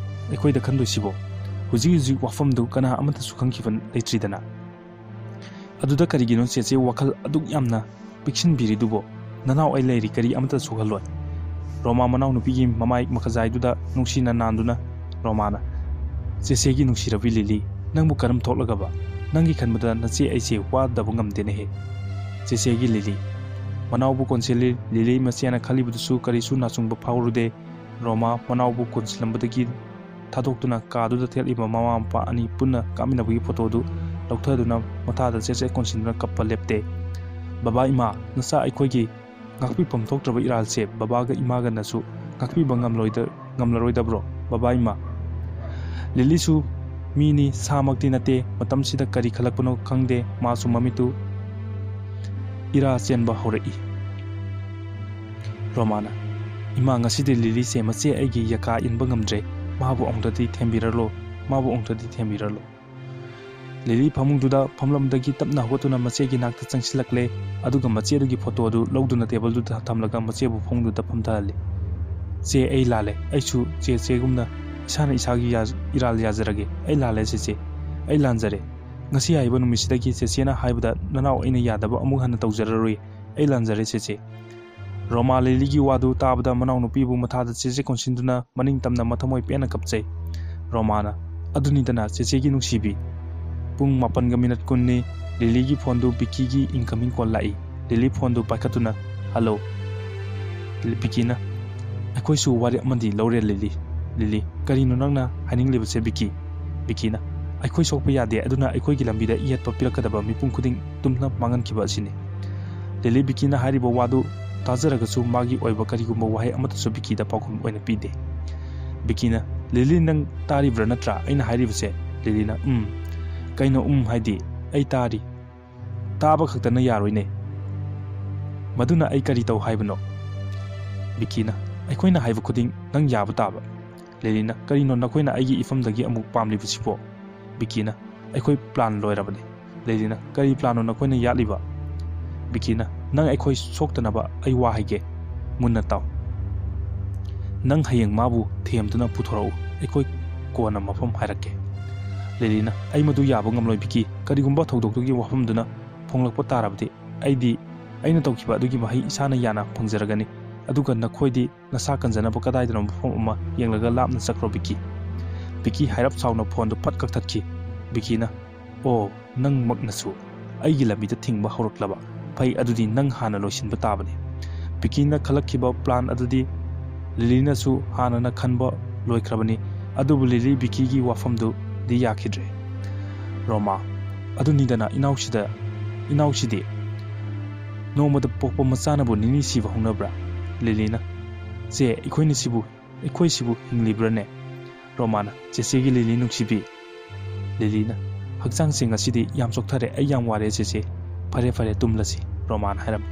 ꯑꯩꯈꯣꯏꯗ ꯈꯟꯗꯣꯏꯁꯤꯕꯣ? ꯍꯧꯖꯤꯛ ꯍꯧꯖꯤꯛ ꯋꯥꯐꯝꯗꯨ ꯀꯅꯥ ꯑꯃꯠꯇꯁꯨ ꯈꯪꯈꯤꯕ ꯂꯩꯇ꯭ꯔꯤꯗꯅ꯫ ꯑꯗꯨꯗ ꯀꯔꯤꯒꯤꯅꯣ ꯆꯦꯆꯦ ꯋꯥꯈꯜ ꯑꯗꯨꯛ ꯌꯥꯝꯅ ꯄꯤꯛꯁꯤꯟꯕꯤꯔꯤꯗꯨꯕꯣ? ꯅꯅꯥꯎ ꯑꯩ ꯂꯩꯔꯤ, ꯀꯔꯤ ꯑꯃꯠꯇ ꯁꯣꯛꯍꯜꯂꯣꯏ"꯫ ꯔꯣꯃꯥ ꯃꯅꯥꯎꯅꯨꯄꯤꯒꯤ ꯃꯃꯥꯏ ꯃꯈꯖꯥꯏꯗꯨꯗ ꯅꯨꯡꯁꯤꯅ ꯅꯥꯟꯗꯨꯅ ꯔꯣꯃꯥꯅ, "ꯆꯦꯆꯦꯒꯤ ꯅꯨꯡꯁꯤꯔꯕꯤ ꯂꯤꯂꯤ, ꯅꯪꯕꯨ ꯀꯔꯝ ꯊꯣꯛꯂꯒꯕ? ꯅꯪꯒꯤ ꯈꯟꯕꯗ ꯅꯆꯦ ꯑꯩꯁꯦ ꯋꯥꯗꯕ ꯉꯝꯗꯦꯅꯦꯍꯦ꯫ ꯆꯦꯆꯦꯒꯤ ꯂꯤꯂꯤ"꯫ ꯃꯅꯥꯎꯕꯨ ꯀꯣꯟꯁꯤꯜꯂꯤ꯫ ꯂꯤꯂꯤ ꯃꯆꯦꯅ ꯈꯜꯂꯤꯕꯗꯨꯁꯨ ꯀꯔꯤꯁꯨ ꯅꯥꯆꯨꯡꯕ ꯐꯥꯎꯔꯨꯗꯦ꯫ ꯔꯣꯃꯥ ꯃꯅꯥꯎꯕꯨ ꯀꯣꯟꯁꯤꯜꯂꯝꯕꯗꯒꯤ ꯊꯥꯗꯣꯛꯇꯨꯅ ꯀꯥꯗꯨꯗ ꯊꯦꯠꯂꯤꯕ ꯃꯃꯥ ꯃꯄꯥ ꯑꯅꯤ ꯄꯨꯟꯅ ꯀꯥꯞꯃꯤꯟꯅꯕꯒꯤ ꯐꯣꯇꯣꯗꯨ ꯂꯧꯊꯗꯨꯅ ꯃꯊꯥꯗ ꯆꯦꯠ ꯆꯦꯠ ꯀꯣꯟꯁꯤꯟꯗꯨꯅ ꯀꯞꯄ ꯂꯦꯞꯇꯦ꯫ "ꯕꯕꯥ, ꯏꯃꯥ, ꯅꯆꯥ ꯑꯩꯈꯣꯏꯒꯤ ꯉꯥꯛꯄꯤꯐꯝ ꯊꯣꯛꯇ꯭ꯔꯕ ꯏꯔꯥꯜꯁꯦ ꯕꯕꯥꯒ ꯏꯃꯥꯒꯅꯁꯨ ꯉꯥꯛꯄꯤꯕ ꯉꯝꯂꯣꯏꯗ-, ꯉꯝꯂꯔꯣꯏꯗꯕ꯭ꯔꯣ, ꯕꯕꯥ, ꯏꯃꯥ?" ꯂꯤꯂꯤꯁꯨ ꯃꯤꯅꯤ, ꯁꯥꯃꯛꯇꯤ ꯅꯠꯇꯦ꯫ ꯃꯇꯝꯁꯤꯗ ꯀꯔꯤ ꯈꯜꯂꯛꯄꯅꯣ ꯈꯪꯗꯦ, ꯃꯥꯁꯨ ꯃꯃꯤꯠꯇꯨ ꯏꯔꯥ ꯆꯦꯟꯕ ꯍꯧꯔꯛꯏ꯫ ꯔꯣꯃꯥꯅ, "ꯏꯃꯥ, ꯉꯁꯤꯗꯤ ꯂꯤꯂꯤꯁꯦ ꯃꯆꯦ ꯑꯩꯒꯤ ꯌꯥꯀꯥ ꯏꯟꯕ ꯉꯝꯗ꯭ꯔꯦ꯫ ꯃꯥꯕꯨ ꯑꯃꯨꯛꯇꯗꯤ ꯊꯦꯝꯕꯤꯔꯂꯣ, ꯃꯥꯕꯨ ꯑꯃꯨꯛꯇꯗꯤ ꯊꯦꯝꯕꯤꯔꯂꯣ"꯫ ꯂꯤꯂꯤ ꯐꯃꯨꯡꯗꯨꯗ ꯐꯝꯂꯝꯕꯗꯒꯤ ꯇꯞꯅ ꯍꯧꯒꯠꯇꯨꯅ ꯃꯆꯦꯒꯤ ꯅꯥꯛꯇ ꯆꯪꯁꯤꯜꯂꯛꯂꯦ꯫ ꯑꯗꯨꯒ ꯃꯆꯦꯗꯨꯒꯤ ꯐꯣꯇꯣ ꯑꯗꯨ ꯂꯧꯗꯨꯅ ꯇꯦꯕꯜꯗꯨꯗ ꯊꯝꯂꯒ ꯃꯆꯦꯕꯨ ꯐꯃꯨꯡꯗꯨꯗ ꯐꯝꯊꯍꯜꯂꯤ꯫ "ꯆꯦ, ꯑꯩ ꯂꯥꯜꯂꯦ꯫ ꯑꯩꯁꯨ ꯆꯦ, ꯆꯦꯒꯨꯝꯅ ꯏꯁꯥꯅ ꯏꯁꯥꯒꯤ ꯌꯥ-, ꯏꯔꯥꯜ ꯌꯥꯖꯔꯒꯦ꯫ ꯑꯩ ꯂꯥꯜꯂꯦ ꯆꯦꯆꯦ꯫ ꯑꯩ ꯂꯥꯟꯖꯔꯦ꯫ ꯉꯁꯤ ꯍꯥꯏꯕ ꯅꯨꯃꯤꯠꯁꯤꯗꯒꯤ ꯆꯦꯆꯦꯅ ꯍꯥꯏꯕꯗ ꯅꯅꯥꯎ ꯑꯩꯅ ꯌꯥꯗꯕ ꯑꯃꯨꯛ ꯍꯟꯅ ꯇꯧꯖꯔꯔꯣꯏ꯫ ꯑꯩ ꯂꯥꯟꯖꯔꯦ ꯆꯦꯆꯦ"꯫ ꯔꯣꯃꯥ ꯂꯤꯂꯤꯒꯤ ꯋꯥꯗꯨ ꯇꯥꯕꯗ ꯃꯅꯥꯎꯅꯨꯄꯤꯕꯨ ꯃꯊꯥꯗ ꯆꯦꯠ ꯆꯦꯠ ꯀꯣꯟꯁꯤꯟꯗꯨꯅ ꯃꯅꯤꯡ ꯇꯝꯅ ꯃꯊꯃꯣꯏ ꯄꯦꯟꯅ ꯀꯞꯆꯩ꯫ ꯔꯣꯃꯥꯅ, "ꯑꯗꯨꯅꯤꯗꯅ ꯆꯦꯆꯦꯒꯤ ꯅꯨꯡꯁꯤꯕꯤ꯫ ꯄꯨꯡ ꯃꯥꯄꯟꯒ ꯃꯤꯅꯠ ꯀꯨꯟꯅꯤ꯫ ꯂꯤꯂꯤꯒꯤ ꯐꯣꯟꯗꯨ ꯕꯤꯀꯤꯒꯤ incoming call ꯂꯥꯛꯏ꯫ ꯂꯤꯂꯤ ꯐꯣꯟꯗꯨ ꯄꯥꯏꯈꯠꯇꯨꯅ, "ꯍꯜꯂꯣ?" ꯕꯤꯀꯤꯅ, "ꯑꯩꯈꯣꯏꯁꯨ ꯋꯥꯔꯦꯞ ꯑꯃꯗꯤ ꯂꯧꯔꯦ ꯂꯤꯂꯤ꯫" ꯂꯤꯂꯤ, "ꯀꯔꯤꯅꯣ ꯅꯪꯅ ꯍꯥꯏꯅꯤꯡꯂꯤꯕꯁꯦ ꯕꯤꯀꯤ?" ꯕꯤꯀꯤꯅ, "ꯑꯩꯈꯣꯏ ꯁꯣꯛꯄ ꯌꯥꯗꯦ, ꯑꯗꯨꯅ ꯑꯩꯈꯣꯏꯒꯤ ꯂꯝꯕꯤꯗ ꯌꯦꯠꯄ ꯄꯤꯔꯛꯀꯗꯕ ꯃꯤꯄꯨꯝ ꯈꯨꯗꯤꯡ ꯇꯨꯝꯅ ꯃꯥꯡꯍꯟꯈꯤꯕ ꯑꯁꯤꯅꯤ꯫" ꯂꯤꯂꯤ ꯕꯤꯀꯤꯅ ꯍꯥꯏꯔꯤꯕ ꯋꯥꯗꯨ ꯇꯥꯖꯔꯒꯁꯨ ꯃꯥꯒꯤ ꯑꯣꯏꯕ ꯀꯔꯤꯒꯨꯝꯕ ꯋꯥꯍꯩ ꯑꯃꯠꯇꯁꯨ ꯕꯤꯀꯤꯗ ꯄꯥꯎꯈꯨꯝ ꯑꯣꯏꯅ ꯄꯤꯗꯦ꯫ ꯕꯤꯀꯤꯅ, "ꯂꯤꯂꯤ, ꯅꯪ ꯇꯥꯔꯤꯕ꯭ꯔꯥ ꯅꯠꯇ꯭ꯔꯥ ꯑꯩꯅ ꯍꯥꯏꯔꯤꯕꯁꯦ?" ꯂꯤꯂꯤꯅ, "ꯎꯝ꯫" "ꯀꯩꯅꯣ ꯎꯝ ꯍꯥꯏꯗꯤ? ꯑꯩ ꯇꯥꯔꯤ꯫ ꯇꯥꯕ ꯈꯛꯇꯅ ꯌꯥꯔꯣꯏꯅꯦ꯫ ꯃꯗꯨꯅ ꯑꯩ ꯀꯔꯤ ꯇꯧ ꯍꯥꯏꯕꯅꯣ?" ꯕꯤꯀꯤꯅ, "ꯑꯩꯈꯣꯏꯅ ꯍꯥꯏꯕ ꯈꯨꯗꯤꯡ ꯅꯪ ꯌꯥꯕ ꯇꯥꯕ꯫" ꯂꯤꯂꯤꯅ, "ꯀꯔꯤꯅꯣ ꯅꯈꯣꯏꯅ ꯑꯩꯒꯤ ꯏꯐꯝꯗꯒꯤ ꯑꯃꯨꯛ ꯄꯥꯝꯂꯤꯕꯁꯤꯕꯣ?" ꯕꯤꯀꯤꯅ, "ꯑꯩꯈꯣꯏ plan ꯂꯣꯏꯔꯕꯅꯤ꯫" ꯂꯤꯂꯤꯅ, "ꯀꯔꯤ planꯅꯣ ꯅꯈꯣꯏꯅ ꯌꯥꯠꯂꯤꯕ?" ꯕꯤꯀꯤꯅ, "ꯅꯪ ꯑꯩꯈꯣꯏ ꯁꯣꯛꯇꯅꯕ ꯑꯩ ꯋꯥ ꯍꯥꯏꯒꯦ, ꯃꯨꯟꯅ ꯇꯥꯎ꯫ ꯅꯪ ꯍꯌꯦꯡ ꯃꯥꯕꯨ ꯊꯦꯝꯗꯨꯅ ꯄꯨꯊꯣꯔꯛꯎ, ꯑꯩꯈꯣꯏ ꯀꯣꯟꯅ ꯃꯐꯝ ꯍꯥꯏꯔꯛꯀꯦ꯫" ꯂꯤꯂꯤꯅ, "ꯑꯩ ꯃꯗꯨ ꯌꯥꯕ ꯉꯝꯂꯣꯏ ꯕꯤꯀꯤ, ꯀꯔꯤꯒꯨꯝꯕ ꯊꯧꯗꯣꯛꯇꯨꯒꯤ ꯋꯥꯐꯝꯗꯨꯅ ꯐꯣꯡꯂꯛꯄ ꯇꯥꯔꯕꯗꯤ ꯑꯩꯗꯤ ꯑꯩꯅ ꯇꯧꯈꯤꯕ ꯑꯗꯨꯒꯤ ꯃꯍꯩ ꯏꯁꯥꯅ ꯌꯥꯅ ꯐꯪꯖꯔꯒꯅꯤ꯫ ꯑꯗꯨꯒ ꯅꯈꯣꯏꯗꯤ ꯅꯁꯥ ꯀꯟꯖꯅꯕ ꯀꯗꯥꯏꯗꯅꯣ ꯃꯐꯝ ꯑꯃ ꯌꯦꯡꯂꯒ ꯂꯥꯞꯅ ꯆꯠꯈ꯭ꯔꯣ ꯕꯤꯀꯤ꯫" ꯕꯤꯀꯤ ꯍꯥꯏꯔꯞ ꯁꯥꯎꯅ ꯐꯣꯟꯗꯨ ꯐꯠ ꯀꯛꯊꯠꯈꯤ꯫ ꯕꯤꯀꯤꯅ, "ꯑꯣ, ꯅꯪꯃꯛꯅꯁꯨ ꯑꯩꯒꯤ ꯂꯝꯕꯤꯗ ꯊꯤꯡꯕ ꯍꯧꯔꯛꯂꯕ? ꯐꯩ, ꯑꯗꯨꯗꯤ ꯅꯪ ꯍꯥꯟꯅ ꯂꯣꯏꯁꯤꯟꯕ ꯇꯥꯕꯅꯤ꯫" ꯕꯤꯀꯤꯅ ꯈꯜꯂꯛꯈꯤꯕ plan ꯑꯗꯨꯗꯤ ꯂꯤꯂꯤꯅꯁꯨ ꯍꯥꯟꯅꯅ ꯈꯟꯕ ꯂꯣꯏꯈ꯭ꯔꯕꯅꯤ꯫ ꯑꯗꯨꯕꯨ ꯂꯤꯂꯤ ꯕꯤꯀꯤꯒꯤ ꯋꯥꯐꯝꯗꯨꯗꯤ ꯌꯥꯈꯤꯗ꯭ꯔꯦ꯫ "ꯔꯣꯃꯥ, ꯑꯗꯨꯅꯤꯗꯅ ꯏꯅꯥꯎꯁꯤꯗ, ꯏꯅꯥꯎꯁꯤꯗꯤ ꯅꯣꯡꯃꯗ ꯄꯣꯛꯄ ꯃꯆꯥꯅꯕꯨ ꯅꯤꯅꯤ ꯁꯤꯕ ꯍꯧꯅꯕ꯭ꯔꯥ?" ꯂꯤꯂꯤꯅ, "ꯆꯦ, ꯑꯩꯈꯣꯏꯅ ꯁꯤꯕꯨ, ꯑꯩꯈꯣꯏꯁꯤꯕꯨ ꯍꯤꯡꯂꯤꯕ꯭ꯔꯥꯅꯦ?" ꯔꯣꯃꯥꯅ, "ꯆꯦꯆꯦꯒꯤ ꯂꯤꯂꯤ ꯅꯨꯡꯁꯤꯕꯤ꯫" ꯂꯤꯂꯤꯅ, "ꯍꯛꯆꯥꯡꯁꯦ ꯉꯁꯤꯗꯤ ꯌꯥꯝ ꯆꯣꯛꯊꯔꯦ, ꯑꯩ ꯌꯥꯝ ꯋꯥꯔꯦ ꯆꯦꯆꯦ꯫ ꯐꯔꯦ, ꯐꯔꯦ, ꯇꯨꯝꯂꯁꯤ," ꯔꯣꯃꯥꯅ ꯍꯥꯏꯔꯝꯃꯤ꯫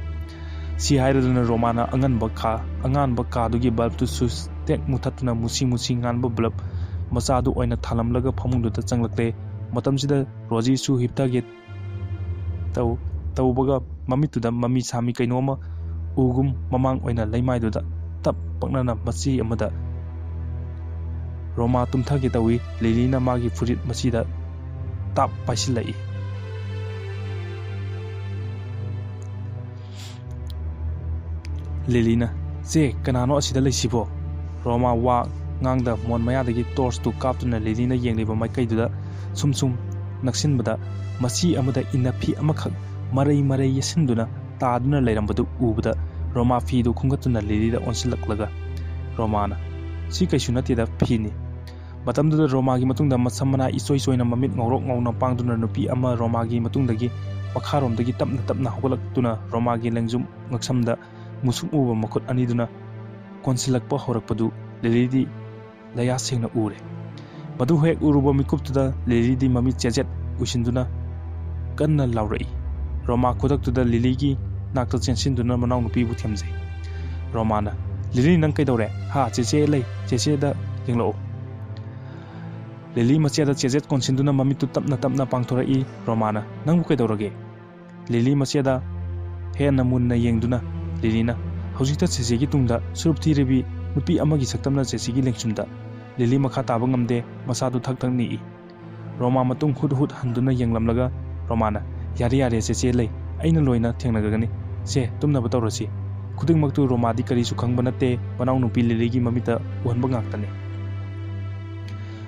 ꯁꯤ ꯍꯥꯏꯔꯗꯨꯅ ꯔꯣꯃꯥꯅ ꯑꯉꯟꯕ ꯈꯥ-, ꯑꯉꯥꯟꯕ ꯀꯥꯗꯨꯒꯤ bulbꯇꯨ switch ꯇꯦꯛ ꯃꯨꯊꯠꯇꯨꯅ ꯃꯨꯁꯤ ꯃꯨꯁꯤ ꯉꯥꯟꯕ bulb ꯃꯆꯥꯗꯨ ꯑꯣꯏꯅ ꯊꯥꯜꯂꯝꯂꯒ ꯐꯃꯨꯡꯗꯨꯗ ꯆꯪꯂꯛꯂꯦ꯫ ꯃꯇꯝꯁꯤꯗ ꯔꯣꯖꯤꯁꯨ ꯍꯤꯞꯊꯒꯦ ꯇꯧ-, ꯇꯧꯕꯒ ꯃꯃꯤꯠꯇꯨꯗ ꯃꯃꯤ ꯁꯥꯃꯤ ꯀꯩꯅꯣꯝꯃ ꯎꯒꯨꯝ ꯃꯃꯥꯡ ꯑꯣꯏꯅ ꯂꯩꯃꯥꯏꯗꯨꯗ ꯇꯞ ꯄꯛꯅꯅ ꯃꯆꯤ ꯑꯃꯗ ꯔꯣꯃꯥ ꯇꯨꯝꯊꯒꯦ ꯇꯧꯏ꯫ ꯂꯤꯂꯤꯅ ꯃꯥꯒꯤ ꯐꯨꯔꯤꯠ ꯃꯆꯤꯗ ꯇꯥꯞ ꯄꯥꯏꯁꯤꯜꯂꯛꯏ꯫ ꯂꯤꯂꯤꯅ, "ꯆꯦ, ꯀꯅꯥꯅꯣ ꯑꯁꯤꯗ ꯂꯩꯁꯤꯕꯣ?" ꯔꯣꯃꯥ ꯋꯥ ꯉꯥꯡꯗ ꯃꯣꯟ ꯃꯌꯥꯗꯒꯤ torchꯇꯨ ꯀꯥꯞꯇꯨꯅ ꯂꯤꯂꯤꯅ ꯌꯦꯡꯂꯤꯕ ꯃꯥꯏꯀꯩꯗꯨꯗ ꯁꯨꯝ ꯁꯨꯝ ꯅꯛꯁꯤꯟꯕꯗ ꯃꯁꯤ ꯑꯃꯗ ꯏꯟꯅ ꯐꯤ ꯑꯃꯈꯛ ꯃꯔꯩ ꯃꯔꯩ ꯌꯦꯠꯁꯤꯟꯗꯨꯅ ꯇꯥꯗꯨꯅ ꯂꯩꯔꯝꯕꯗꯨ ꯎꯕꯗ ꯔꯣꯃꯥ ꯐꯤꯗꯨ ꯈꯨꯝꯒꯠꯇꯨꯅ ꯂꯤꯂꯤꯗ ꯑꯣꯟꯁꯤꯜꯂꯛꯂꯒ ꯔꯣꯃꯥꯅ, "ꯁꯤ ꯀꯩꯁꯨ ꯅꯠꯇꯦꯗ, ꯐꯤꯅꯤ"꯫ ꯃꯇꯝꯗꯨꯗ ꯔꯣꯃꯥꯒꯤ ꯃꯇꯨꯡꯗ ꯃꯁꯝ ꯃꯅꯥ ꯏꯆꯣꯏ ꯆꯣꯏꯅ ꯃꯃꯤꯠ ꯉꯧꯔꯣꯛ ꯉꯧꯅ ꯄꯥꯡꯗꯨꯅ ꯅꯨꯄꯤ ꯑꯃ ꯔꯣꯃꯥꯒꯤ ꯃꯇꯨꯡꯗꯒꯤ ꯃꯈꯥꯔꯣꯝꯗꯒꯤ ꯇꯞꯅ ꯇꯞꯅ ꯍꯧꯒꯠꯂꯛꯇꯨꯅ ꯔꯣꯃꯥꯒꯤ ꯂꯦꯡꯖꯨꯝ ꯉꯛꯁꯝꯗ ꯃꯨꯁꯨꯛ ꯃꯨꯕ ꯃꯈꯨꯠ ꯑꯅꯤꯗꯨꯅ ꯀꯣꯟꯁꯤꯜꯂꯛꯄ ꯍꯧꯔꯛꯄꯗꯨ ꯂꯤꯂꯤꯗꯤ ꯂꯌꯥ ꯁꯦꯡꯅ ꯎꯔꯦ꯫ ꯃꯗꯨ ꯍꯦꯛ ꯎꯔꯨꯕ ꯃꯤꯀꯨꯞꯇꯨꯗ ꯂꯤꯂꯤꯗꯤ ꯃꯃꯤꯠ ꯆꯦꯖꯦꯠ ꯎꯏꯁꯤꯟꯗꯨꯅ ꯀꯟꯅ ꯂꯥꯎꯔꯛꯏ꯫ ꯔꯣꯃꯥ ꯈꯨꯗꯛꯇꯨꯗ ꯂꯤꯂꯤꯒꯤ ꯅꯥꯛꯇ ꯆꯦꯟꯁꯤꯟꯗꯨꯅ ꯃꯅꯥꯎꯅꯨꯄꯤꯕꯨ ꯊꯦꯝꯖꯩ꯫ ꯔꯣꯃꯥꯅ, "ꯂꯤꯂꯤ, ꯅꯪ ꯀꯩꯗꯧꯔꯦ? ꯍꯥ, ꯆꯦꯆꯦ ꯂꯩ, ꯆꯦꯆꯦꯗ ꯌꯦꯡꯂꯛꯎ"꯫ ꯂꯤꯂꯤ ꯃꯆꯦꯗ ꯆꯦꯖꯦꯠ ꯀꯣꯟꯁꯤꯟꯗꯨꯅ ꯃꯃꯤꯠꯇꯨ ꯇꯞꯅ ꯇꯞꯅ ꯄꯥꯡꯊꯣꯔꯛꯏ꯫ ꯔꯣꯃꯥꯅ, "ꯅꯪꯕꯨ ꯀꯩꯗꯧꯔꯒꯦ?" ꯂꯤꯂꯤ ꯃꯆꯦꯗ ꯍꯦꯟꯅ ꯃꯨꯟꯅ ꯌꯦꯡꯗꯨꯅ ꯂꯤꯂꯤꯅ, "ꯍꯧꯖꯤꯛꯇ ꯆꯦꯆꯦꯒꯤ ꯇꯨꯡꯗ ꯁꯨꯔꯨꯞ ꯊꯤꯔꯤꯕꯤ ꯅꯨꯄꯤ ꯑꯃꯒꯤ ꯁꯛꯇꯝꯅ ꯆꯦꯆꯦꯒꯤ ꯂꯦꯡꯁꯨꯝꯗ"꯫ ꯂꯤꯂꯤ ꯃꯈꯥ ꯇꯥꯕ ꯉꯝꯗꯦ, ꯃꯁꯥꯗꯨ ꯊꯛ ꯊꯛ ꯅꯤꯛꯏ꯫ ꯔꯣꯃꯥ ꯃꯇꯨꯡ ꯍꯨꯠ ꯍꯨꯠ ꯍꯟꯗꯨꯅ ꯌꯦꯡꯂꯝꯂꯒ ꯔꯣꯃꯥꯅ, "ꯌꯥꯔꯦ, ꯌꯥꯔꯦ, ꯆꯦꯆꯦ ꯂꯩ, ꯑꯩꯅ ꯂꯣꯏꯅ ꯊꯦꯡꯅꯒꯅꯤ꯫ ꯁꯦ, ꯇꯨꯝꯅꯕ ꯇꯧꯔꯁꯤ"꯫ ꯈꯨꯗꯤꯡꯃꯛꯇꯨ ꯔꯣꯃꯥꯗꯤ ꯀꯔꯤꯁꯨ ꯈꯪꯕ ꯅꯠꯇꯦ, ꯃꯅꯥꯎꯅꯨꯄꯤ ꯂꯤꯂꯤꯒꯤ ꯃꯃꯤꯠꯇ ꯎꯍꯟꯕ ꯉꯥꯛꯇꯅꯤ꯫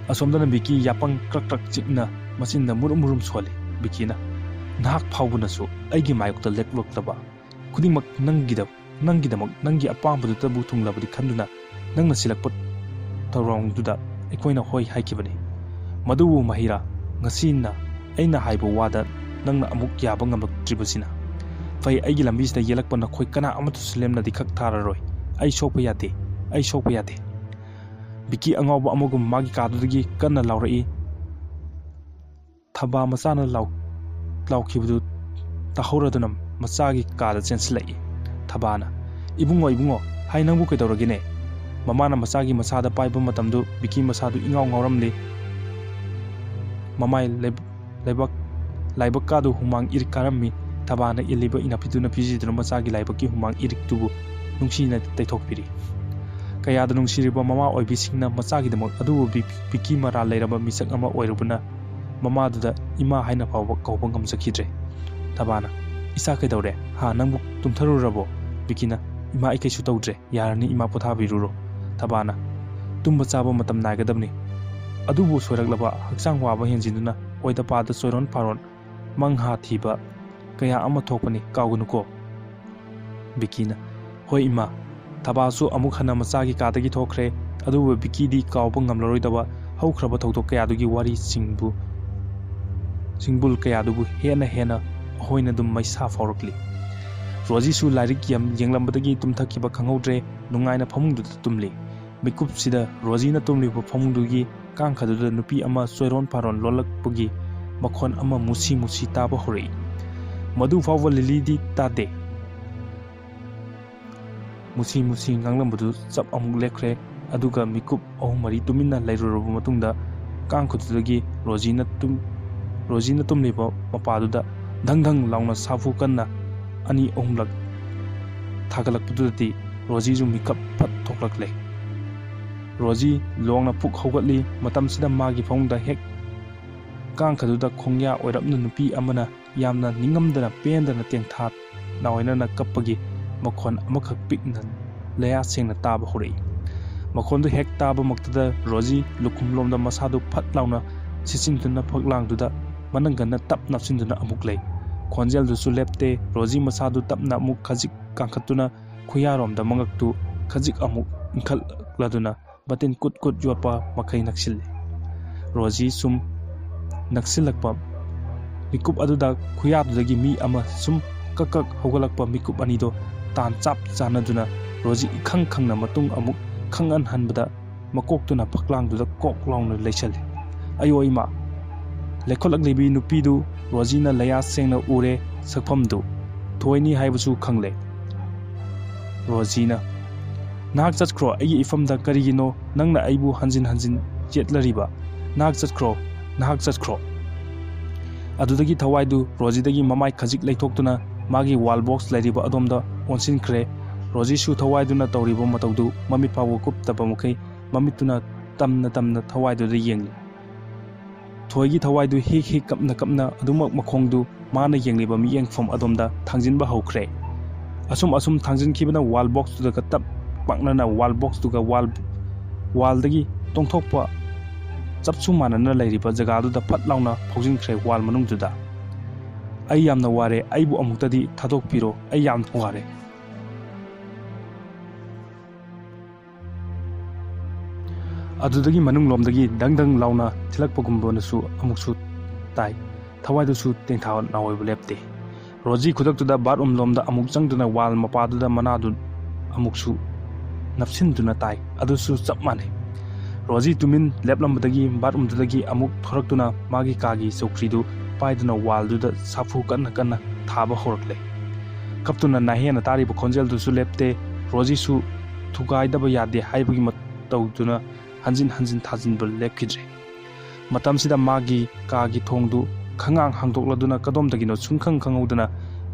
ꯑꯁꯣꯝꯗꯅ ꯕꯤꯀꯤ ꯌꯥꯄꯪ ꯀ꯭ꯔꯛ ꯀ꯭ꯔꯛ ꯆꯤꯛꯅ ꯃꯆꯤꯟꯗ ꯃꯨꯔꯨꯝ ꯃꯨꯔꯨꯝ ꯁꯣꯜꯂꯤ꯫ ꯕꯤꯀꯤꯅ, "ꯅꯍꯥꯛ ꯐꯥꯎꯕꯅꯁꯨ ꯑꯩꯒꯤ ꯃꯥꯌꯣꯛꯇ ꯂꯦꯞꯂꯛꯇꯕ꯫ ꯈꯨꯗꯤꯡꯃꯛ ꯅꯪꯒꯤꯗ-, ꯅꯪꯒꯤꯗꯃꯛ, ꯅꯪꯒꯤ ꯑꯄꯥꯝꯕꯗꯨꯇꯕꯨ ꯊꯨꯡꯂꯕꯗꯤ ꯈꯟꯗꯨꯅ ꯅꯪꯅ ꯁꯤꯜꯂꯛꯄ ꯊꯧꯔꯥꯡꯗꯨꯗ ꯑꯩꯈꯣꯏꯅ ꯍꯣꯏ ꯍꯥꯏꯈꯤꯕꯅꯤ꯫ ꯃꯗꯨꯕꯨ ꯃꯍꯩꯔꯥ, ꯉꯁꯤꯅ ꯑꯩꯅ ꯍꯥꯏꯕ ꯋꯥꯗ ꯅꯪꯅ ꯑꯃꯨꯛ ꯌꯥꯕ ꯉꯝꯂꯛꯇ꯭ꯔꯤꯕꯁꯤꯅ? ꯐꯩ, ꯑꯩꯒꯤ ꯂꯝꯕꯤꯁꯤꯗ ꯌꯦꯜꯂꯛꯄ ꯅꯈꯣꯏ ꯀꯅꯥ ꯑꯃꯠꯇꯁꯨ ꯂꯦꯝꯅꯗꯤ ꯈꯛ ꯊꯥꯔꯔꯣꯏ꯫ ꯑꯩ ꯁꯣꯛꯄ ꯌꯥꯗꯦ, ꯑꯩ ꯁꯣꯛꯄ ꯌꯥꯗꯦ"꯫ ꯕꯤꯀꯤ ꯑꯉꯥꯎꯕ ꯑꯃꯒꯨꯝ ꯃꯥꯒꯤ ꯀꯥꯗꯨꯗꯒꯤ ꯀꯟꯅ ꯂꯥꯎꯔꯛꯏ꯫ ꯊꯕꯥ ꯃꯆꯥꯅ ꯂꯥꯎ-, ꯂꯥꯎꯈꯤꯕꯗꯨ ꯇꯥꯍꯧꯔꯗꯨꯅ ꯃꯆꯥꯒꯤ ꯀꯥꯗ ꯆꯦꯟꯁꯤꯜꯂꯛꯏ꯫ ꯊꯕꯥꯅ, "ꯏꯕꯨꯡꯉꯣ, ꯏꯕꯨꯡꯉꯣ, ꯍꯥꯏ, ꯅꯪꯕꯨ ꯀꯩꯗꯧꯔꯒꯦꯅꯦ?" ꯃꯃꯥꯅ ꯃꯆꯥꯒꯤ ꯃꯁꯥꯗ ꯄꯥꯏꯕ ꯃꯇꯝꯗꯨ ꯕꯤꯀꯤ ꯃꯁꯥꯗꯨ ꯏꯉꯥꯎ ꯉꯥꯎꯔꯝꯂꯤ꯫ ꯃꯃꯥꯏ ꯂꯩ-, ꯂꯩꯕꯛ, ꯂꯥꯏꯕꯛꯀꯥꯗꯨ ꯍꯨꯃꯥꯡ ꯏꯔꯤꯛ ꯀꯥꯔꯝꯃꯤ꯫ ꯊꯕꯥꯅ ꯏꯜꯂꯤꯕ ꯏꯅꯥꯐꯤꯗꯨꯅ ꯄꯤꯖꯗꯨꯅ ꯃꯆꯥꯒꯤ ꯂꯥꯏꯕꯛꯀꯤ ꯍꯨꯃꯥꯡ ꯏꯔꯤꯛꯇꯨꯕꯨ ꯅꯨꯡꯁꯤꯅ ꯇꯩꯊꯣꯛꯄꯤꯔꯤ꯫ ꯀꯌꯥꯗ ꯅꯨꯡꯁꯤꯔꯤꯕ ꯃꯃꯥ ꯑꯣꯏꯕꯤꯁꯤꯡꯅ ꯃꯆꯥꯒꯤꯗꯃꯛ ꯑꯗꯨꯕꯨ ꯕꯤ-, ꯕꯤꯀꯤ ꯃꯔꯥꯜ ꯂꯩꯔꯕ ꯃꯤꯁꯛ ꯑꯃ ꯑꯣꯏꯔꯨꯕꯅ ꯃꯃꯥꯗꯨꯗ ꯏꯃꯥ ꯍꯥꯏꯅ ꯐꯥꯎꯕ ꯀꯧꯕ ꯉꯝꯖꯈꯤꯗ꯭ꯔꯦ꯫ ꯊꯕꯥꯅ, "ꯏꯆꯥ ꯀꯩꯗꯧꯔꯦ? ꯍꯥ, ꯅꯪꯕꯨ ꯇꯨꯝꯊꯔꯨꯔꯕꯣ?" ꯕꯤꯀꯤꯅ, "ꯏꯃꯥ, ꯑꯩ ꯀꯩꯁꯨ ꯇꯧꯗ꯭ꯔꯦ꯫ ꯌꯥꯔꯅꯤ, ꯏꯃꯥ, ꯄꯣꯊꯥꯕꯤꯔꯨꯔꯣ"꯫ ꯊꯕꯥꯅ, "ꯇꯨꯝꯕ ꯆꯥꯕ ꯃꯇꯝ ꯅꯥꯏꯒꯗꯕꯅꯤ꯫ ꯑꯗꯨꯕꯨ ꯁꯣꯏꯔꯛꯂꯕ ꯍꯛꯆꯥꯡ ꯋꯥꯕ ꯍꯦꯟꯖꯤꯟꯗꯨꯅ ꯑꯣꯏꯗ ꯄꯥꯗ ꯆꯣꯏꯔꯣꯟ ꯄꯥꯔꯣꯟ, ꯃꯪꯍꯥ ꯊꯤꯕ ꯀꯌꯥ ꯑꯃ ꯊꯣꯛꯄꯅꯤ, ꯀꯥꯎꯒꯅꯨꯀꯣ꯫ ꯕꯤꯀꯤꯅ, "ꯍꯣꯏ ꯏꯃꯥ"꯫ ꯊꯕꯥꯁꯨ ꯑꯃꯨꯛ ꯍꯟꯅ ꯃꯆꯥꯒꯤ ꯀꯥꯗꯒꯤ ꯊꯣꯛꯈ꯭ꯔꯦ꯫ ꯑꯗꯨꯕꯨ ꯕꯤꯀꯤꯗꯤ ꯀꯥꯎꯕ ꯉꯝꯂꯔꯣꯏꯗꯕ ꯍꯧꯈ꯭ꯔꯕ ꯊꯧꯗꯣꯛ ꯀꯌꯥꯗꯨꯒꯤ ꯋꯥꯔꯤꯁꯤꯡꯕꯨ, ꯁꯤꯡꯕꯨꯜ ꯀꯌꯥꯗꯨꯕꯨ ꯍꯦꯟꯅ ꯍꯦꯟꯅ ꯑꯍꯣꯏꯅ ꯑꯗꯨꯝ ꯃꯩꯁꯥ ꯐꯥꯎꯔꯛꯂꯤ꯫ ꯔꯣꯖꯤꯁꯨ ꯂꯥꯏꯔꯤꯛ ꯌꯥꯝ ꯌꯦꯡꯂꯝꯕꯗꯒꯤ ꯇꯨꯝꯊꯈꯤꯕ ꯈꯪꯍꯧꯗ꯭ꯔꯦ꯫ ꯅꯨꯡꯉꯥꯏꯅ ꯐꯃꯨꯡꯗꯨꯗ ꯇꯨꯝꯂꯤ꯫ ꯃꯤꯀꯨꯞꯁꯤꯗ ꯔꯣꯖꯤꯅ ꯇꯨꯝꯂꯤꯕ ꯐꯃꯨꯡꯗꯨꯒꯤ ꯀꯥꯡꯈꯗꯨꯗ ꯅꯨꯄꯤ ꯑꯃ ꯆꯣꯏꯔꯣꯟ ꯐꯥꯔꯣꯟ ꯂꯣꯜꯂꯛꯄꯒꯤ ꯃꯈꯣꯟ ꯑꯃ ꯃꯨꯁꯤ ꯃꯨꯁꯤ ꯇꯥꯕ ꯍꯧꯔꯛꯏ꯫ ꯃꯗꯨ ꯐꯥꯎꯕ ꯂꯤꯂꯤꯗꯤ ꯇꯥꯗꯦ꯫ ꯃꯨꯁꯤ ꯃꯨꯁꯤ ꯉꯥꯡꯂꯝꯕꯗꯨ ꯆꯞ ꯑꯃꯨꯛ ꯂꯦꯞꯈ꯭ꯔꯦ꯫ ꯑꯗꯨꯒ ꯃꯤꯀꯨꯞ ꯑꯍꯨꯝ ꯃꯔꯤ ꯇꯨꯃꯤꯟꯅ ꯂꯩꯔꯨꯔꯕ ꯃꯇꯨꯡꯗ, ꯀꯥꯡꯈꯗꯨꯗꯒꯤ ꯔꯣꯖꯤꯅ ꯇꯨꯝ-, ꯔꯣꯖꯤꯅ ꯇꯨꯝꯂꯤꯕ ꯃꯄꯥꯗꯨꯗ ꯙꯪ ꯙꯪ ꯂꯥꯎꯅ ꯁꯥꯐꯨ ꯀꯟꯅ ꯑꯅꯤ ꯑꯍꯨꯝꯂꯛ ꯊꯥꯒꯠꯂꯛꯄꯗꯨꯗꯗꯤ ꯔꯣꯖꯤꯁꯨ ꯃꯤꯀꯞ ꯐꯠ ꯊꯣꯛꯂꯛꯂꯦ꯫ ꯔꯣꯖꯤ ꯂꯣꯡꯅ ꯄꯨꯛ ꯍꯧꯒꯠꯂꯤ꯫ ꯃꯇꯝꯁꯤꯗ ꯃꯥꯒꯤ ꯐꯃꯨꯡꯗ ꯍꯦꯛ ꯀꯥꯡꯈꯗꯨꯗ ꯈꯣꯡꯌꯥ ꯑꯣꯏꯔꯞꯅ ꯅꯨꯄꯤ ꯑꯃꯅ ꯌꯥꯝꯅ ꯅꯤꯡꯉꯝꯗꯅ ꯄꯦꯟꯗꯅ ꯇꯦꯡꯊꯥ ꯅꯥꯎꯍꯩꯅꯅ ꯀꯞꯄꯒꯤ ꯃꯈꯣꯟ ꯑꯃꯈꯛ ꯄꯤꯛꯅ ꯂꯌꯥ ꯁꯦꯡꯅ ꯇꯥꯕ ꯍꯧꯔꯛꯏ꯫ ꯃꯈꯣꯟꯗꯨ ꯍꯦꯛ ꯇꯥꯕꯃꯛꯇꯗ ꯔꯣꯖꯤ ꯂꯨꯈꯨꯝꯂꯣꯝꯗ ꯃꯁꯥꯗꯨ ꯐꯠ ꯂꯥꯎꯅ ꯁꯤꯠꯆꯤꯟꯗꯨꯅ ꯐꯛꯂꯥꯡꯗꯨꯗ ꯃꯅꯪꯒꯟꯅ ꯇꯞ ꯅꯞꯁꯤꯟꯗꯨꯅ ꯑꯃꯨꯛ ꯂꯩ꯫ ꯈꯣꯟꯖꯦꯜꯗꯨꯁꯨ ꯂꯦꯞꯇꯦ꯫ ꯔꯣꯖꯤ ꯃꯁꯥꯗꯨ ꯇꯞꯅ ꯑꯃꯨꯛ ꯈꯖꯤꯛ ꯀꯥꯡꯈꯠꯇꯨꯅ ꯈꯨꯌꯥꯔꯣꯝꯗ ꯃꯉꯛꯇꯨ ꯈꯖꯤꯛ ꯑꯃꯨꯛ ꯏꯟꯈꯠꯂꯗꯨꯅ ꯕꯇꯤꯟ ꯀꯨꯠ ꯀꯨꯠ ꯌꯣꯠꯄ ꯃꯈꯩ ꯅꯛꯁꯤꯜꯂꯤ꯫ ꯔꯣꯖꯤ ꯁꯨꯝ ꯅꯛꯁꯤꯜꯂꯛꯄ ꯃꯤꯀꯨꯞ ꯑꯗꯨꯗ ꯈꯨꯌꯥꯗꯨꯗꯒꯤ ꯃꯤ ꯑꯃ ꯁꯨꯝ ꯀꯛ ꯀꯛ ꯍꯧꯒꯠꯂꯛꯄ ꯃꯤꯀꯨꯞ ꯑꯅꯤꯗꯣ ꯇꯥꯟ ꯆꯞ ꯆꯥꯟꯅꯗꯨꯅ ꯔꯣꯖꯤ ꯏꯈꯪ ꯈꯪꯅ ꯃꯇꯨꯡ ꯑꯃꯨꯛ ꯈꯪꯍꯟ ꯍꯟꯕꯗ ꯃꯀꯣꯛꯇꯨꯅ ꯐꯛꯂꯥꯡꯗꯨꯗ ꯀꯣꯛ ꯂꯥꯎꯅ ꯂꯩꯁꯜꯂꯤ꯫ "ꯑꯌꯣ ꯏꯃꯥ!" ꯂꯩꯈꯠꯂꯛꯂꯤꯕꯤ ꯅꯨꯄꯤꯗꯨ ꯔꯣꯖꯤꯅ ꯂꯌꯥ ꯁꯦꯡꯅ ꯎꯔꯦ꯫ ꯁꯛꯐꯝꯗꯨ ꯊꯣꯏꯅꯤ ꯍꯥꯏꯕꯁꯨ ꯈꯪꯂꯦ꯫ ꯔꯣꯖꯤꯅ, "ꯅꯍꯥꯛ ꯆꯠꯈ꯭ꯔꯣ, ꯑꯩꯒꯤ ꯏꯐꯝꯗ ꯀꯔꯤꯒꯤꯅꯣ ꯅꯪꯅ ꯑꯩꯕꯨ ꯍꯟꯖꯤꯟ ꯍꯟꯖꯤꯟ ꯌꯦꯠꯂꯔꯤꯕ? ꯅꯍꯥꯛ ꯆꯠꯈ꯭ꯔꯣ, ꯅꯍꯥꯛ ꯆꯠꯈ꯭ꯔꯣ!" ꯑꯗꯨꯗꯒꯤ ꯊꯋꯥꯏꯗꯨ ꯔꯣꯖꯤꯗꯒꯤ ꯃꯃꯥꯏ ꯈꯖꯤꯛ ꯂꯩꯊꯣꯛꯇꯨꯅ ꯃꯥꯒꯤ ꯋꯥꯜ ꯕꯣꯛꯁ ꯂꯩꯔꯤꯕ ꯑꯗꯣꯝꯗ ꯑꯣꯟꯁꯤꯟꯈ꯭ꯔꯦ꯫ ꯔꯣꯖꯤꯁꯨ ꯊꯋꯥꯏꯗꯨꯅ ꯇꯧꯔꯤꯕ ꯃꯇꯧꯗꯨ ꯃꯃꯤꯠ ꯐꯥꯎꯕ ꯀꯨꯞꯇꯕ ꯃꯈꯩ ꯃꯃꯤꯠꯇꯨꯅ ꯇꯝꯅ ꯇꯝꯅ ꯊꯋꯥꯏꯗꯨꯗ ꯌꯦꯡꯂꯤ꯫ ꯊꯣꯏꯒꯤ ꯊꯋꯥꯏꯗꯨ ꯍꯤꯛ ꯍꯤꯛ ꯀꯞꯅ ꯀꯞꯅ ꯑꯗꯨꯃꯛ ꯃꯈꯣꯡꯗꯨ ꯃꯥꯅ ꯌꯦꯡꯂꯤꯕ ꯃꯤꯠꯌꯦꯡꯐꯝ ꯑꯗꯣꯝꯗ ꯊꯥꯡꯖꯤꯟꯕ ꯍꯧꯈ꯭ꯔꯦ꯫ ꯑꯁꯨꯝ ꯑꯁꯨꯝ ꯊꯥꯡꯖꯤꯟꯈꯤꯕꯅ ꯋꯥꯜ ꯕꯣꯛꯁꯇꯨꯗꯒ ꯇꯞ ꯄꯥꯛꯅꯅ ꯋꯥꯜ ꯕꯣꯛꯁꯇꯨꯒ ꯋꯥꯜ, ꯋꯥꯜꯗꯒꯤ ꯇꯣꯡꯊꯣꯛꯄ ꯆꯞꯁꯨ ꯃꯥꯟꯅꯅ ꯂꯩꯔꯤꯕ ꯖꯒꯥꯗꯨꯗ ꯐꯠ ꯂꯥꯎꯅ ꯐꯥꯎꯖꯤꯟꯈ꯭ꯔꯦ ꯋꯥꯜ ꯃꯅꯨꯡꯗꯨꯗ꯫ "ꯑꯩ ꯌꯥꯝꯅ ꯋꯥꯔꯦ, ꯑꯩꯕꯨ ꯑꯃꯨꯛꯇꯗꯤ ꯊꯥꯗꯣꯛꯄꯤꯔꯣ, ꯑꯩ ꯌꯥꯝꯅ ꯋꯥꯔꯦ"꯫ ꯑꯗꯨꯗꯒꯤ ꯃꯅꯨꯡꯂꯣꯝꯗꯒꯤ ꯗꯪ ꯗꯪ ꯂꯥꯎꯅ ꯊꯤꯜꯂꯛꯄꯒꯨꯝꯕꯅꯁꯨ ꯑꯃꯨꯛꯁꯨ ꯇꯥꯏ꯫ ꯊꯋꯥꯏꯗꯨꯁꯨ ꯇꯦꯡꯊꯥ ꯅꯥꯑꯣꯏꯕ ꯂꯦꯞꯇꯦ꯫ ꯔꯣꯖꯤ ꯈꯨꯗꯛꯇꯨꯗ ꯕꯥꯠꯔꯨꯝ ꯂꯣꯝꯗ ꯑꯃꯨꯛ ꯆꯪꯗꯨꯅ ꯋꯥꯜ ꯃꯄꯥꯗꯨꯗ ꯃꯅꯥꯗꯨ ꯑꯃꯨꯛꯁꯨ ꯅꯞꯁꯤꯟꯗꯨꯅ ꯇꯥꯏ꯫ ꯑꯗꯨꯁꯨ ꯆꯞ ꯃꯥꯟꯅꯩ꯫ ꯔꯣꯖꯤ ꯇꯨꯃꯤꯟ ꯂꯦꯞꯂꯝꯕꯗꯒꯤ ꯕꯥꯠꯔꯨꯝꯗꯨꯗꯒꯤ ꯑꯃꯨꯛ ꯊꯣꯔꯛꯇꯨꯅ ꯃꯥꯒꯤ ꯀꯥꯒꯤ ꯆꯧꯀ꯭ꯔꯤꯗꯨ ꯄꯥꯏꯗꯨꯅ ꯋꯥꯜꯗꯨꯗ ꯁꯥꯐꯨ ꯀꯟꯅ ꯀꯟꯅ ꯊꯥꯕ ꯍꯧꯔꯛꯂꯦ꯫ ꯀꯞꯇꯨꯅ ꯅꯥꯍꯦꯟꯅ ꯇꯥꯔꯤꯕ ꯈꯣꯟꯖꯦꯜꯗꯨꯁꯨ ꯂꯦꯞꯇꯦ꯫ ꯔꯣꯖꯤꯁꯨ ꯊꯨꯒꯥꯏꯗꯕ ꯌꯥꯗꯦ ꯍꯥꯏꯕꯒꯤ ꯃꯇꯧꯗꯨꯅ ꯍꯟꯖꯤꯟ ꯍꯟꯖꯤꯟ ꯊꯥꯖꯤꯟꯕ ꯂꯦꯞꯈꯤꯗ꯭ꯔꯦ꯫ ꯃꯇꯝꯁꯤꯗ ꯃꯥꯒꯤ ꯀꯥꯒꯤ ꯊꯣꯡꯗꯨ ꯈꯪꯉꯥꯡ ꯍꯥꯡꯗꯣꯛꯂꯗꯨꯅ ꯀꯗꯣꯝꯗꯒꯤꯅꯣ ꯁꯨꯡꯈꯪ ꯈꯪꯍꯧꯗꯅ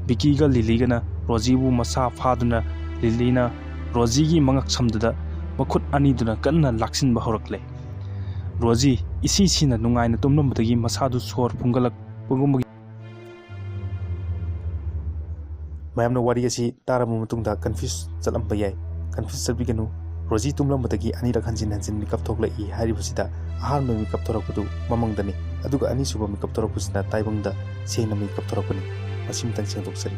ꯕꯤꯀꯤꯒ ꯂꯤꯂꯤꯒꯅ ꯔꯣꯖꯤꯕꯨ ꯃꯁꯥ ꯐꯥꯗꯨꯅ ꯂꯤꯂꯤꯅ ꯔꯣꯖꯤꯒꯤ ꯃꯉꯛꯁꯝꯗꯨꯗ ꯃꯈꯨꯠ ꯑꯅꯤꯗꯨꯅ ꯀꯟꯅ ꯂꯥꯛꯁꯤꯟꯕ ꯍꯧꯔꯛꯂꯦ꯫ ꯔꯣꯖꯤ ꯏꯁꯤ ꯁꯤꯅ ꯅꯨꯡꯉꯥꯏꯅ ꯇꯨꯝꯂꯝꯕꯗꯒꯤ ꯃꯁꯥꯗꯨ ꯁꯣꯔ ꯐꯨꯡꯒꯠꯂꯛꯄꯒꯨꯝꯕꯒꯤ ꯃꯌꯥꯝꯅ ꯋꯥꯔꯤ ꯑꯁꯤ ꯇꯥꯔꯕ ꯃꯇꯨꯡꯗ ꯀꯟꯐ꯭ꯌꯨꯁ ꯆꯠꯂꯝꯕ ꯌꯥꯏ꯫ ꯀꯟꯐ꯭ꯌꯨꯁ ꯆꯠꯄꯤꯒꯅꯨ꯫ ꯔꯣꯖꯤ ꯇꯨꯝꯂꯝꯕꯗꯒꯤ ꯑꯅꯤꯔꯛ ꯍꯟꯖꯤꯟ ꯍꯟꯖꯤꯟ ꯃꯤꯀꯞ ꯊꯣꯛꯂꯛꯏ ꯍꯥꯏꯔꯤꯕꯁꯤꯗ ꯑꯍꯥꯟꯕ ꯃꯤꯀꯞ ꯊꯣꯔꯛꯄꯗꯨ ꯃꯃꯪꯗꯅꯤ, ꯑꯗꯨꯒ ꯑꯅꯤꯁꯨꯕ ꯃꯤꯀꯞ ꯊꯣꯔꯛꯄꯁꯤꯅ ꯇꯥꯏꯕꯪꯗ ꯁꯦꯡꯅ ꯃꯤꯀꯞ ꯊꯣꯔꯛꯄꯅꯤ꯫ ꯃꯁꯤꯃꯇꯪ ꯁꯦꯡꯗꯣꯛꯆꯔꯤ꯫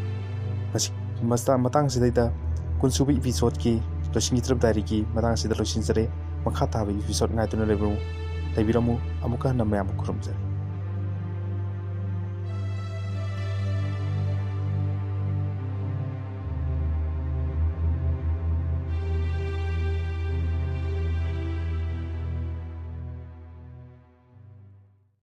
ꯃꯁꯤ ꯃꯁ-, ꯃꯇꯥꯡꯁꯤꯗꯩꯗ ꯀꯨꯟꯁꯨꯕ ꯏꯄꯤꯁꯣꯠꯀꯤ ꯂꯣꯏꯁꯤꯟꯈꯤꯗ꯭ꯔꯕ ꯗꯥꯏꯔꯤꯒꯤ ꯃꯇꯥꯡꯁꯤꯗ ꯂꯣꯏꯁꯤꯟꯖꯔꯦ꯫ ꯃꯈꯥ ꯇꯥꯕ ꯏꯄꯤꯁꯣꯠ ꯉꯥꯏꯗꯨꯅ ꯂꯩꯕꯤꯔꯝꯃꯨ, ꯂꯩꯕꯤꯔꯝꯃꯨ꯫ ꯑꯃꯨꯛꯀ ꯍꯟꯅ ꯃꯌꯥꯝꯕꯨ ꯈꯨꯔꯨꯝꯖꯔꯤ꯫